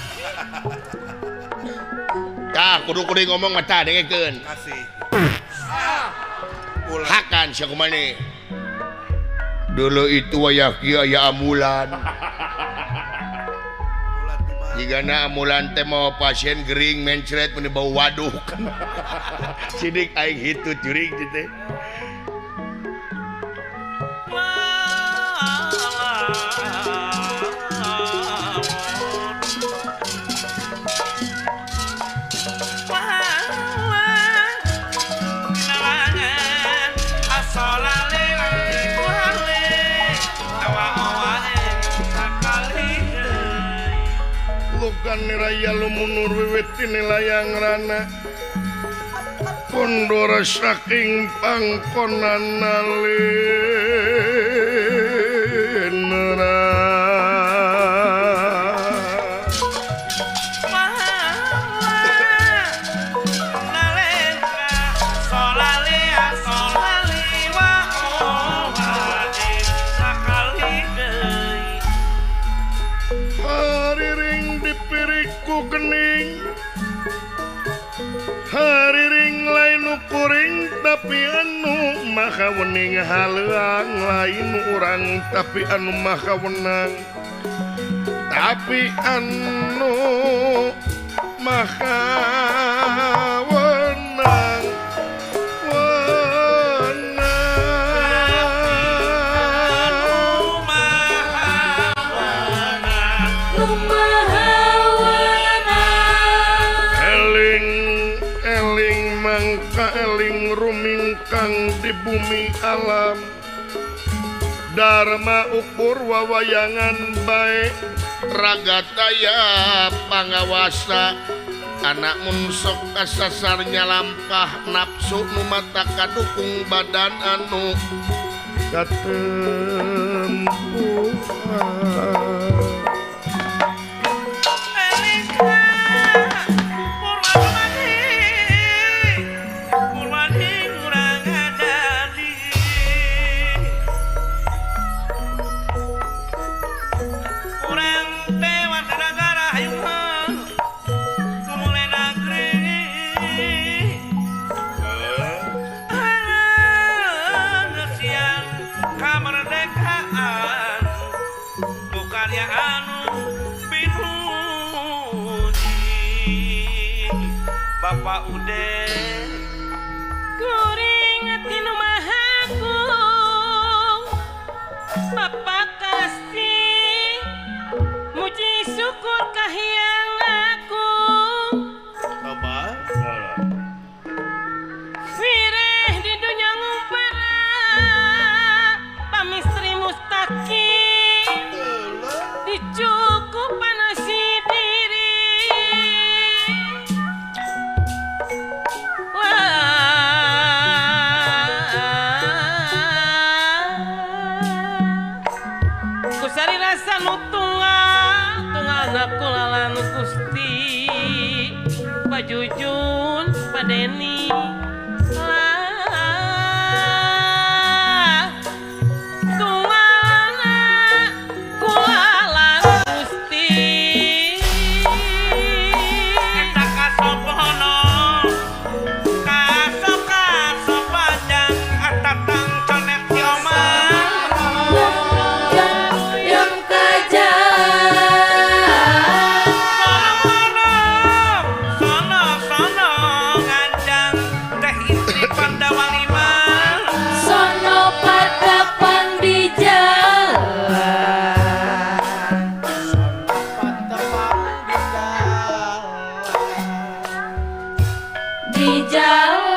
Tah kudu-kudu ngomong mah tah dengekeun. Kasih. Hakan sia kumaneh. Dulu itu wayah kieu aya ambulan. Jigana ambulan teh mawa pasien gering mencret mun bau waduk. Sidik aing hitut jurig teh. Raya lumunur wiwit layang rana kondora saking pangkonan nalendra gening hariring lain kuring tapi anu maha wening haleuang lain urang tapi anu maha wenang tapi anu maha wenang eling rumingkang di bumi alam Dharma ukur wawayangan bae ragataya pangawasa anak mun sok kasasar nyalampah nafsu nu mata kadukung badan anu katempuhan. Salaki dicukupan si diri. Wah, kusari rasa nu tunggal tunggal kula nu Gusti Bajujun Padeni lah tunggalna kula Gusti. Eta kasopono kaso-kasopanjang atatang conet si Omar. Yang kajang Sono sono nganjang teh istri Pandawa lima. Sono patapang di jalan. Patepang di jalan. Di jalan.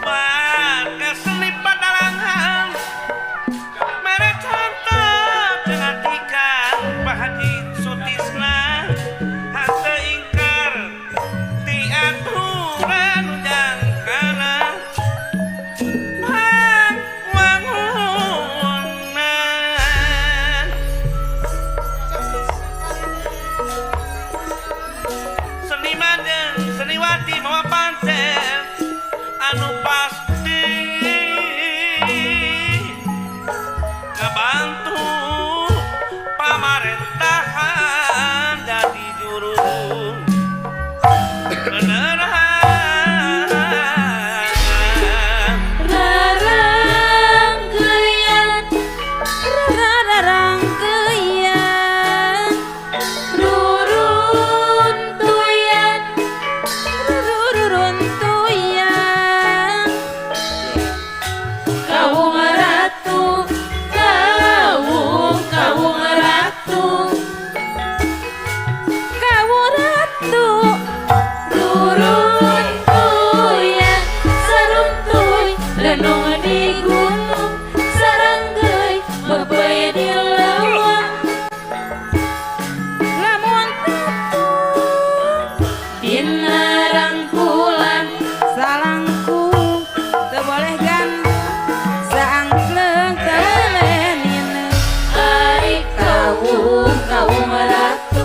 Warga seni padalangan mere contoh dengan ikan Pak Haji Sutisna hate ingkar ti aturan jangkana pangwangunan. Seniman jeung seniwati mawa pancen anu pasti ngabantu pamarentahan jadi juru penerangan. Rarangkeyan, rarangkeyan, ruruntuyan, ruruntuyan. Kawung ratu, kawung, kawung ratu, kawung ratu. Ruruntuyan, saruntuy, renung di gunung, saranggeui, mepeuy di leuweung. Lamun tatu dina rangkulan, Salangkung teu boleh gandum, saangkleung teu boleh nginum. Ari kawung, kawung ratu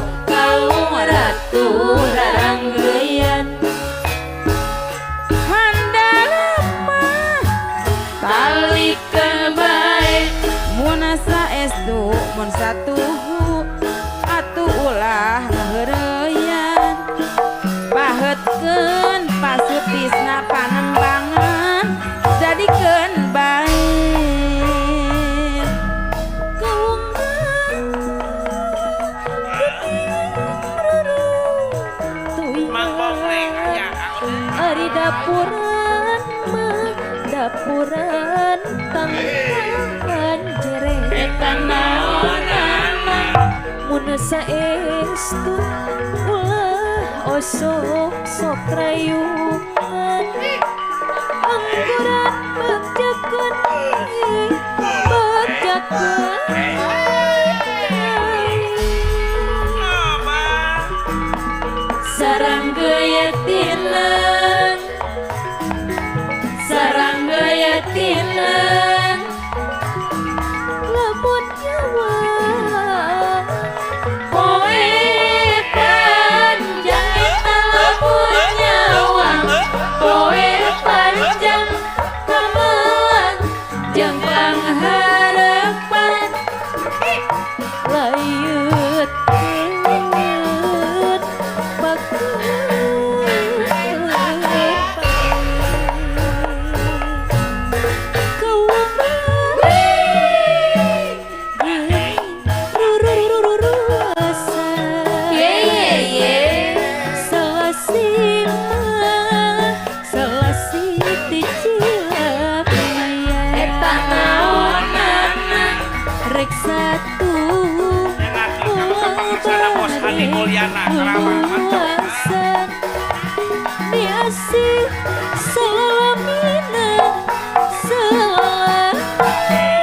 raranggeyan. Handalem mah Talikeun bae. Mun saestu mun satuhu atuh ulah ngaheureyan. Paheutkeun pasutisna panembangan jadikeun bae. Kawung Mang Bokreng aya Ari dapuran mah dapuran tangkahan jere. Eta naonana mun saestu ulah osok sok rayungan. Angguran bagjakeun bagjakeun. Sarang geyatineng, sarang geyatineng, lamun nyawa poe panjang eta lamun nyawa poe panjang kamelang jeung pangharapan layut Mulyana Karawang mantap. Diasih salamina salamina.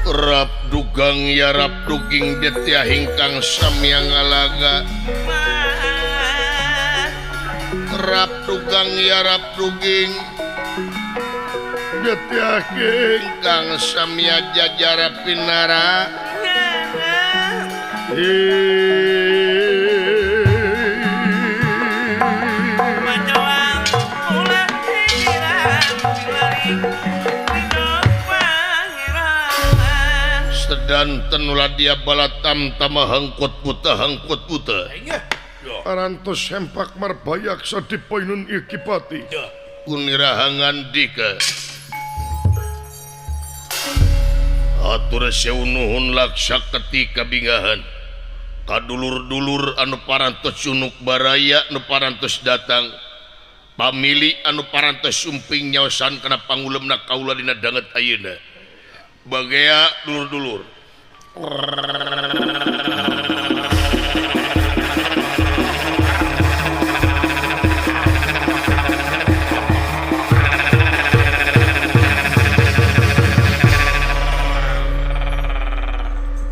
Rap dugang ya rap duging detia hingkang samya ngalaga. Rap dugang ya rap duging detia hingkang samya jajara pinara. Sedanten ulah dia balatam tama hangkut puta hangkut puta. Parantos sempak marbayaksa dipoinun iki pati. Kunirahangan dika. Atur sewu nuhun laksa ketika bingahan. Kadulur-dulur anu parantos cunuk baraya anu parantos datang. Pamili anu parantos sumping nyaosan kana pangulemna kaula dina danget ayeuna. Bagea dulur-dulur.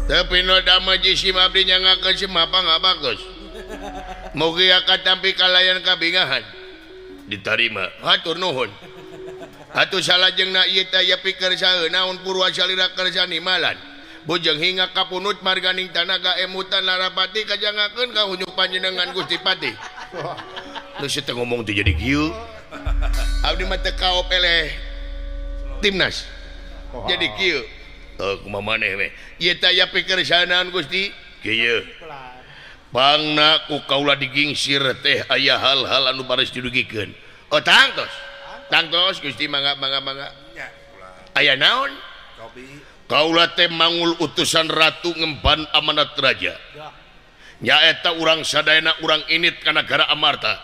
Tapi no dama jisim abdi nyangakeun si mapa nggak bagus. Mugi katampi kalayan kabingahan. Diterima. Hatur nuhun. Atuh salajengna ieu teh aya pikeun saeun naon purwa salira kersa nimalan. Bujeng hingga kapunut marganing tanaga emutan larapati kajangakeun ka hunyuk panjenengan Gusti Pati. Geus teu ngomong teh jadi kieu. Abdi mah teu kaop eleh timnas. Jadi kieu. Heuh kumaha maneh we. Ieu teh aya pikeun saeun Gusti? Kieu. Pangna ku kaula digingsir teh aya hal-hal anu baris didugikeun. Oh tangtos. Tangtos Gusti mangga mangga mangga. Aya naon? Kaula teh mangul utusan ratu ngemban amanat raja. Nyaeta urang sadayana urang init ka nagara Amarta.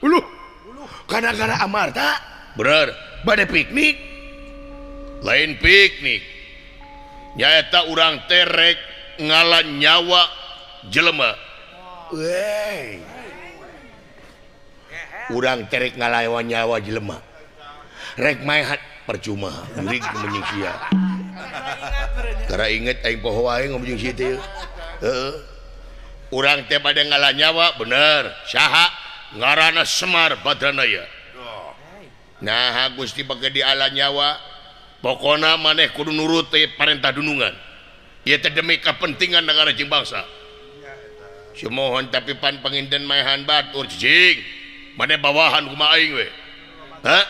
Uluh. Ka nagara Amarta? Bener, bade piknik. Lain piknik. Nyaeta urang teh rek ngala nyawa jelema. Wey. Urang teh rek ngala nyawa jelema. Rek maehat percuma jurig menying sia. Kara inget aing poho aing ngomong jeung sia teh. Heeh. Urang teh bade ngala nyawa bener. Saha? Ngaranna Semar Badranaya. Nah, Gusti bage diala nyawa. Pokona maneh kudu nurut teh parentah dunungan. Ieu teh demi kepentingan negara jeung bangsa. Sumohon tapi pan panginten maehan batur cicing. Maneh bawahan kumaha aing we. Hah?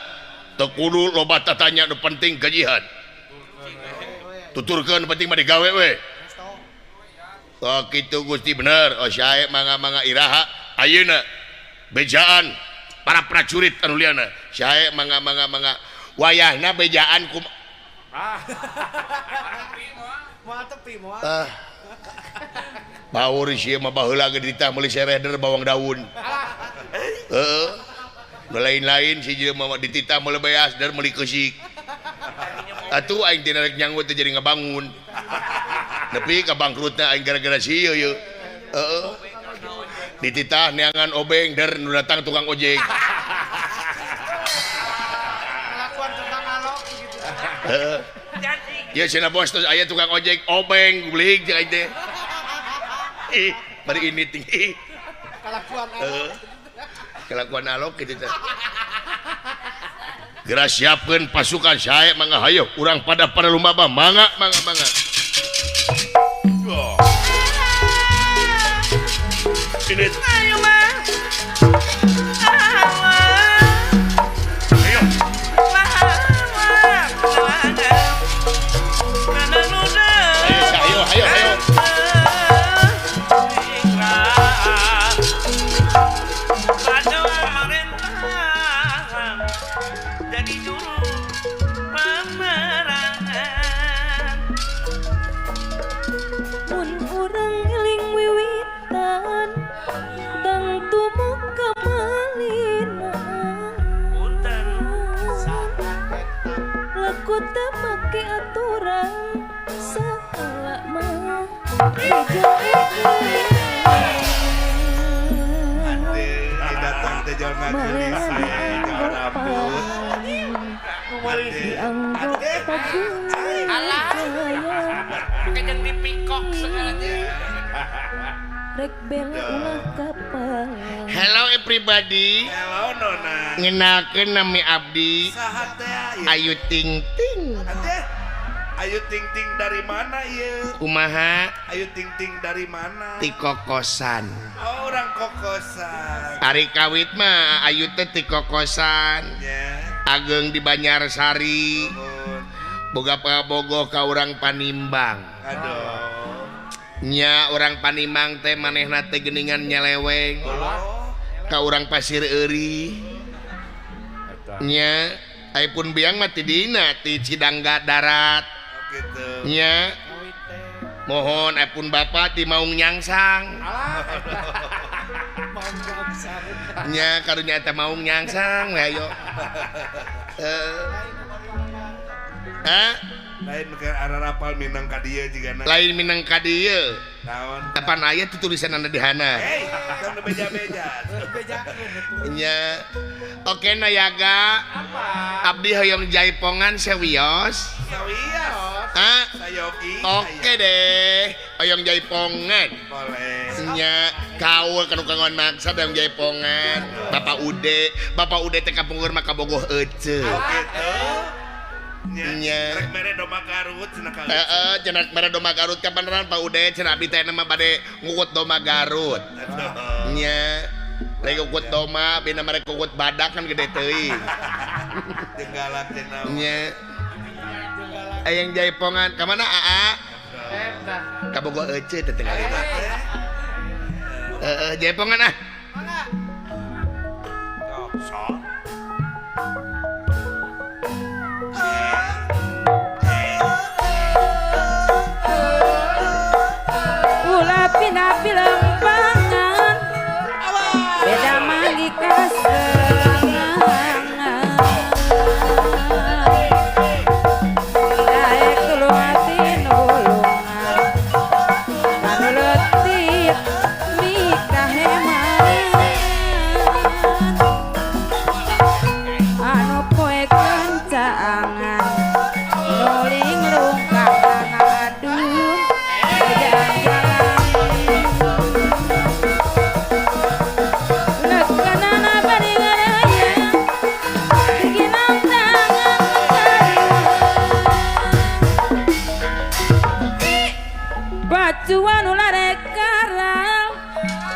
Teu kudu loba tatanya nu penting gajihan. Tuturkeun penting mah digawe we. Oh kitu Gusti bener. Oh sae mangga-mangga iraha ayeuna bejaan para prajurit anu liana. Sae mangga-mangga mangga wayahna bejaan kum moal tepi moal. Baur sieun mah baheula ge ditah meuli sereder bawang daun. Heeh. Lain-lain si jelema mah dititah meuli beas dan meuli keusik. Atuh aing teh rek nyanggut teh jadi ngabangun. Nepi ka bangkrutna aing gara-gara si ieu yeuh. Heeh. Dititah neangan obeng der nu datang tukang ojek. Kelakuan tukang alok begitu. Heeh. Ieu cenah bos terus aya tukang ojek obeng beuling jeung aing teh. Ih, bari ini tinggi. Kelakuan alok. Kelakuan alok kitu teh. Geura siapkeun pasukan sae mangga hayo urang pada pada lumba mangga mangga mangga. Ini ayo mah. Ayo. Ayo ayo ayo. Make jeung dipikok segalanya. Rek bela ulah kapal. Hello everybody. Hello Nona. Ngenalkeun nami abdi. Saha teh? Ayu Ting Ting. Ayu Ting Ting dari mana ieu? Kumaha? Ayu Ting Ting dari mana? Ti kokosan. Oh, orang kokosan. Ari kawit mah Ayu teh ti kokosan. Yeah. Ageng di Banyarsari. Boga pabogoh ka urang Panimbang. Aduh. Nya urang Panimbang teh manehna teh geuningan nyeleweng. Ka urang Pasir Euri. Nya aya pun biang mah ti dina ti Cidangga darat. Gitu. Nya mohon pun bapak di Maung Nyangsang. Nya karunya eta Maung Nyangsang we ayo. Lain ke ararapal minang ka dieu jigana. Lain minang ka dieu. Naon? Apan aya tuh tulisanna di hana. Hei, tong beja-beja. Nya. Oke Nayaga. Apa? Abdi hoyong jaipongan sawios. Sawios. Ah, sayogi. Oke deh, hoyong jaipongan. Boleh. Nya kaul kanu kangon maksa hoyong jaipongan. Bapak Ude, Bapak Ude teh kapungkur mah kabogoh ece. Oh gitu. Nya. Rek mere domba Garut cenah ka. Heeh, cenah mere domba Garut kabeneran Pak Ude cenah abdi teh mah bade ngugut domba Garut. Nya. Rek ngugut domba, bina merek ngugut badak kan gede teuing. Jenggalan cenah. Nya. Ayang jaipongan ka mana Aa? Eta. Kabogoh ece teh tinggal itu. Heeh, jaipongan ah. Mangga. Sok. Ulah pina pilempangan beda manggi kasenangan daek tuluati nulungan anu leutik mikaheman anu poe kencangan nuling lungkang aduh bacuan ulah rek karal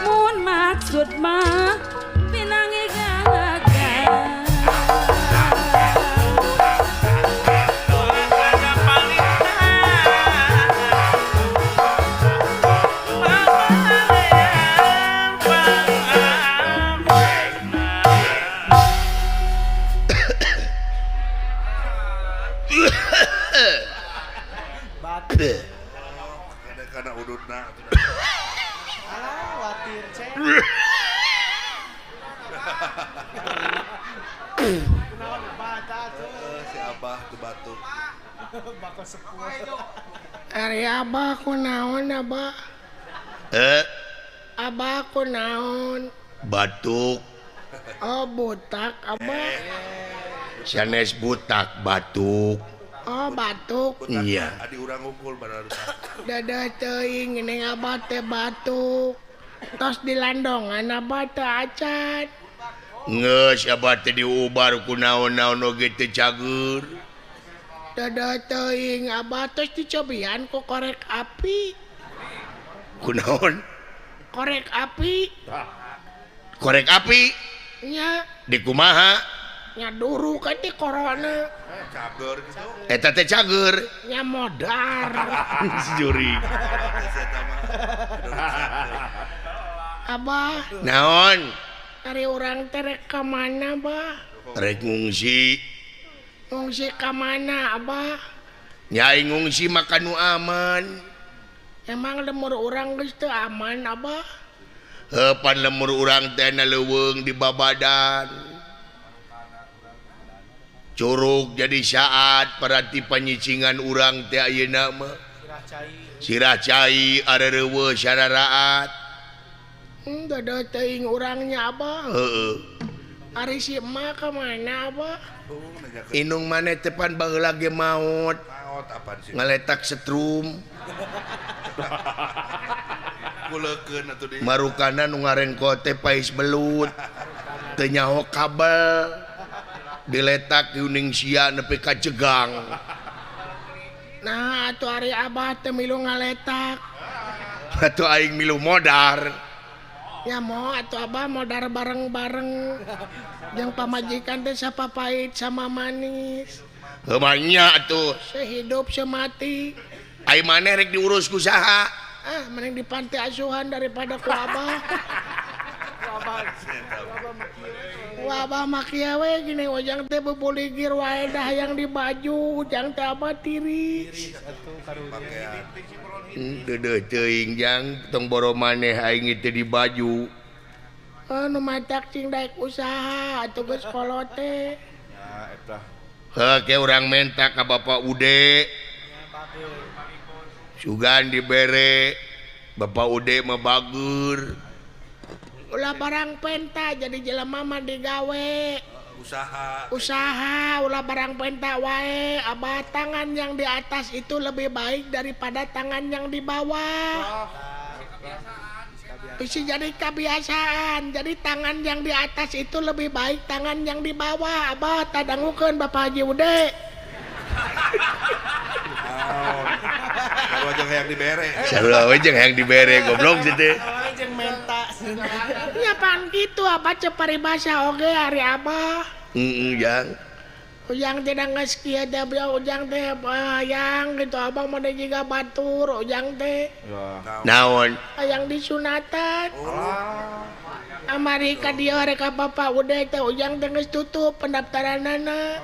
mun maksud mah pinangi gagal. Karena udutna. Alah, watir cek. Kunaon bata tuh. Si Abah tuh batuk. Bakal sepuh. Ari Abah kunaon Abah? Abah kunaon? Batuk. Oh botak Abah. Sanes butak batuk. Oh batuk. Iya. Adi urang ngumpul baru. Dadah teuing geuning Abah teh batuk. Tos dilandongan Abah teh acan. Geus Abah teh diubar ku naon-naon oge teu cager. Dadah teuing Abah tos dicobian ku korek api. Ku naon? Korek api. Korek api? Nya. Di kumaha? Nya duru kan di corona. Cager gitu. Eta teh cager. Nya modar. Si juri. Abah. Naon? Ari urang teh rek ka mana, Bah? Rek ngungsi. Ngungsi ka mana, Abah? Nyai ngungsi mah ka nu aman. Emang lemur urang geus teu aman, Abah? Heuh, pan lemur urang teh na leuweung di babadan. Curug jadi saat paranti panyicingan urang teh ayeuna mah. Sirah cai areureue sararaat. Dadah teuing urangnya Abah. Heeh. Ari si emak ka mana, Abah? Inung maneh teh pan baheula ge maot. Maot apaan sih? Ngaletak setrum. Kuleukeun atuh di. Marukana nu ngarengko teh pais belut. Teu nyaho kabel. Diletak di uning sia nepi ka jegang. Nah, atuh ari abah teh milu ngaletak. Atuh aing milu modar. Ya mau atuh abah modar bareng-bareng. Jeung pamajikan teh sapapait sama manis. Heuh mah nya atuh. Sehidup semati. Ai maneh rek diurus ku saha? Ah, mending di panti asuhan daripada ku abah. Ku abah mah kieu we gini ujang teh bubuligir wae dah hayang di baju, ujang teh abah tiris. Deudeuh teuing jang tong boro maneh aing teh di baju. Oh, nu matak cing daek usaha atuh geus kolot teh. Ya eta. Heuh ke urang menta ka Bapak Ude. Sugan dibere Bapak Ude mah bager. Ulah barang penta jadi jelema mah digawe. Usaha. Usaha ulah barang penta wae. Abah tangan yang di atas itu lebih baik daripada tangan yang di bawah. Bisa jadi kebiasaan. Jadi tangan yang di atas itu lebih baik tangan yang di bawah. Abah tadangukeun Bapak Haji Ude. Sarua jeung hayang dibere. Sarua we jeung hayang dibere goblok sih teh. Jeung menta. Nya pan kitu abah ceu paribasa oge ari abah. Heeh jang. Ujang teh da geus kieu teh ujang teh hayang gitu abah mah jiga batur ujang teh. Naon? Hayang disunatan. Amari ka dieu rek ka Bapak Ude teh ujang teh geus tutup pendaftaranana.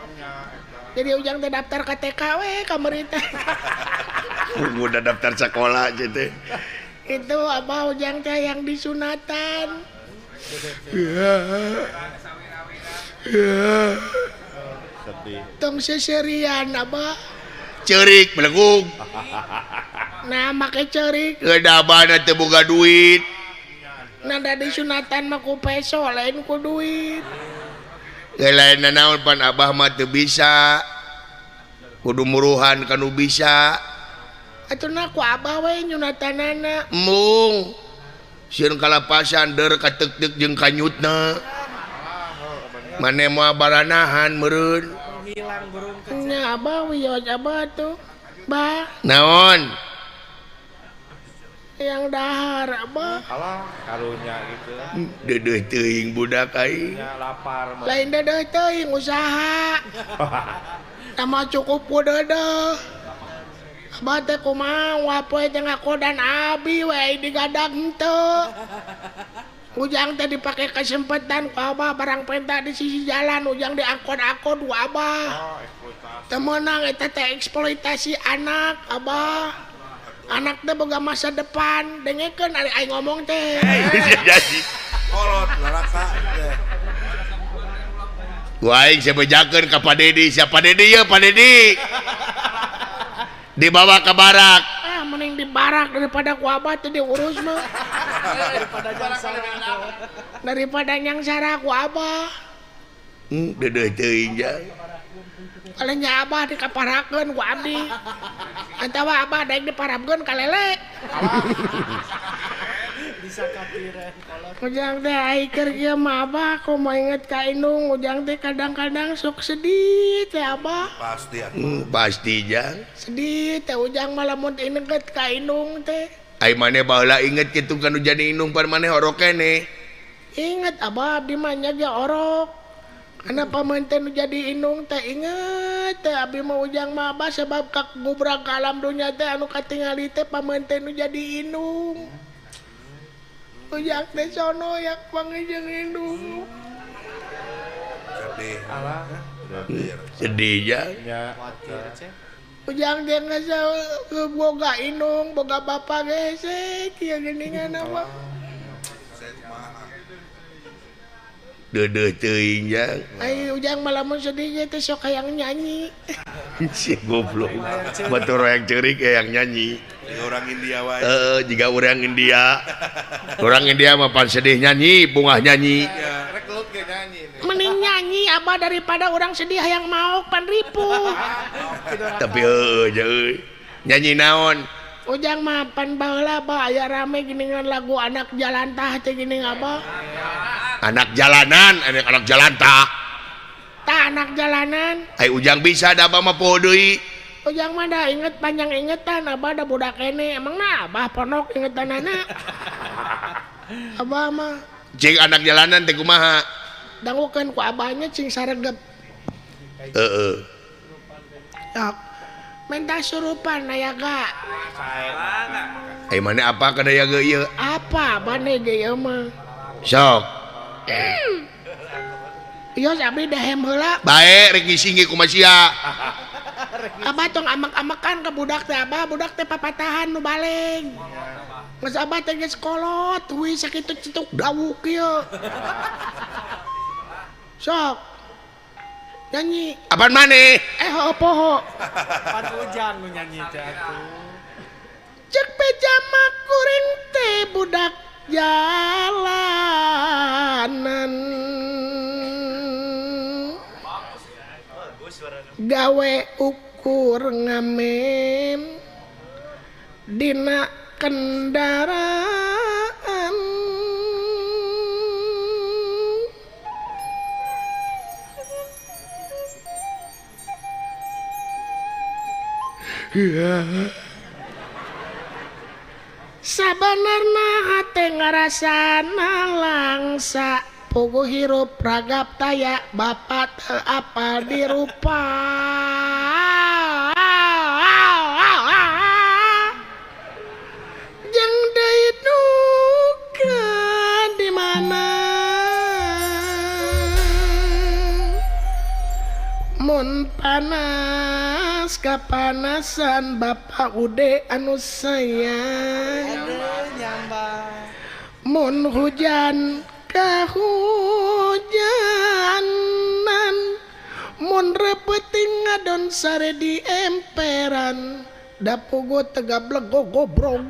Jadi ujang teh daftar ka TK we kamari teh. Udah daftar sekolah aja teh. Itu abah ujang teh yang disunatan. Ya. Ya. Sedih. Tong seserian abah. Ceurik belegung. Nah make ceurik. Geus abah teu boga duit. Nah da disunatan mah ku peso lain ku duit. Lain naon pan abah mah teu bisa. Kudu muruhan kanu bisa. Atuh na ku abah we nyunatanana. Embung. Sieun kalapasan deur kateuk-teuk jeung kanyutna. Mane moal baranahan meureun. Nya abah wios abah tuh. Bah. Naon? Yang dahar abah. Alah, karunya gitu. Deudeuh teuing budak aing. Nya lapar mah. Lain deudeuh teuing usaha. Tama cukup ku deudeuh. Abah teh kumaha wapoe teh ngakodan abi we digadag henteu. Ujang teh dipake kesempatan ku abah barang penta di sisi jalan ujang diangkot-angkot ku abah. Teu meunang eta teh eksploitasi anak abah. Anak teh boga masa depan, dengekeun ari aing ngomong teh. Kolot lalaka. Ku aing sebejakeun ka Pak Dedi, siapa Dedi ye Pak Dedi. Dibawa ke barak. Ah, mending di barak daripada ku abah teh diurus mah. Daripada nyangsara ku abah. Deudeuh teuing jang. Kalau nya abah dikaparakeun ku abdi. Atawa abah daek diparabkeun ka lele. Bisa katiren kolot. Ujang teh ai keur kieu mah abah komo inget ka indung ujang teh kadang-kadang sok sedih teh abah. Pasti atuh. Pasti jang. Sedih teh ujang mah lamun inget ka indung teh. Ai maneh baheula inget kitu ka nu jadi indung pan maneh orok keneh. Inget abah abdi mah nya ge orok. Karena pamanten jadi indung teh inget teh abdi mah ujang mah abah sebab kagubrak ka alam dunya teh anu katingali teh pamanten nu jadi indung. Ujang teh sono yak panggih jeung indung. Sedih. Alah. Sedih jang. Nya. Ujang teh geus boga indung, boga bapa ge kieu geuningan abah. Deudeuh teuing jang. Ai ujang mah lamun sedih ge teh sok hayang nyanyi. Si goblok. Batur hayang ceurik hayang nyanyi. Jiga orang India wae. Heeh, jiga urang India. Orang India mah pan sedih nyanyi, bungah nyanyi. Rek gelut ge nyanyi. Mending nyanyi Abah daripada orang sedih hayang maok pan ripuh. Tapi heueuh euy. Nyanyi naon? Ujang mah pan baheula Abah aya rame geuningan lagu anak jalantah teh geuning Abah. Anak jalanan, anak jalantah. Tah anak jalanan. Ai Ujang bisa da Abah mah poho deui. Ujang mah da inget panjang ingetan Abah da budak kene. Emang na Abah ponok ingetanana. Abah mah cing anak jalanan teh kumaha? Dangukeun ku abahnya cing saregep. Heeh. Tok. Minta surupan aya ga? Ai mana apa kana ya ge ieu? Apa abah ge ieu mah? Sok. Ieu abdi dahem heula. Bae rek ngising ge kumaha sia. Abah tong amek-amekan ke budak teh Abah, budak teh papatahan nu baleg. Geus Abah teh geus kolot, we sakitu cetuk dawuk ieu. Sok. Nyanyi. Apaan maneh? Heueuh poho. Pan Ujang nu nyanyi teh atuh. Cek pejama kuring teh budak jalanan. Gawe ukur ngamen dina kendaraan. Sabanarna hate ngarasana langsa puguh hirup ragap taya bapak teu apal dirupa. Jeung deui duka di mana mun panas kapanasan bapak ude anu sayang. Mun hujan kahujanan, mun repeting ngadon sare di emperan, da puguh tegablek gogobrog.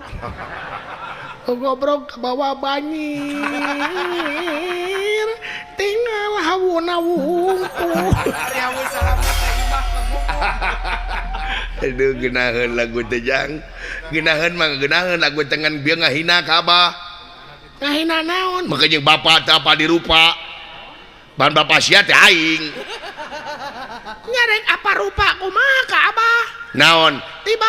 Gogobrog ke bawah banjir, tinggal hawuna wungkul. Aduh geunaheun lagu teh Jang. Geunaheun mah geunaheun lagu tengan bieu ngahina ka Abah. Ngahina naon? Maka jeung bapak teh apa dirupa. Ban bapak sia teh aing. Nyarek apa rupa kumaha ka Abah? Naon? Tiba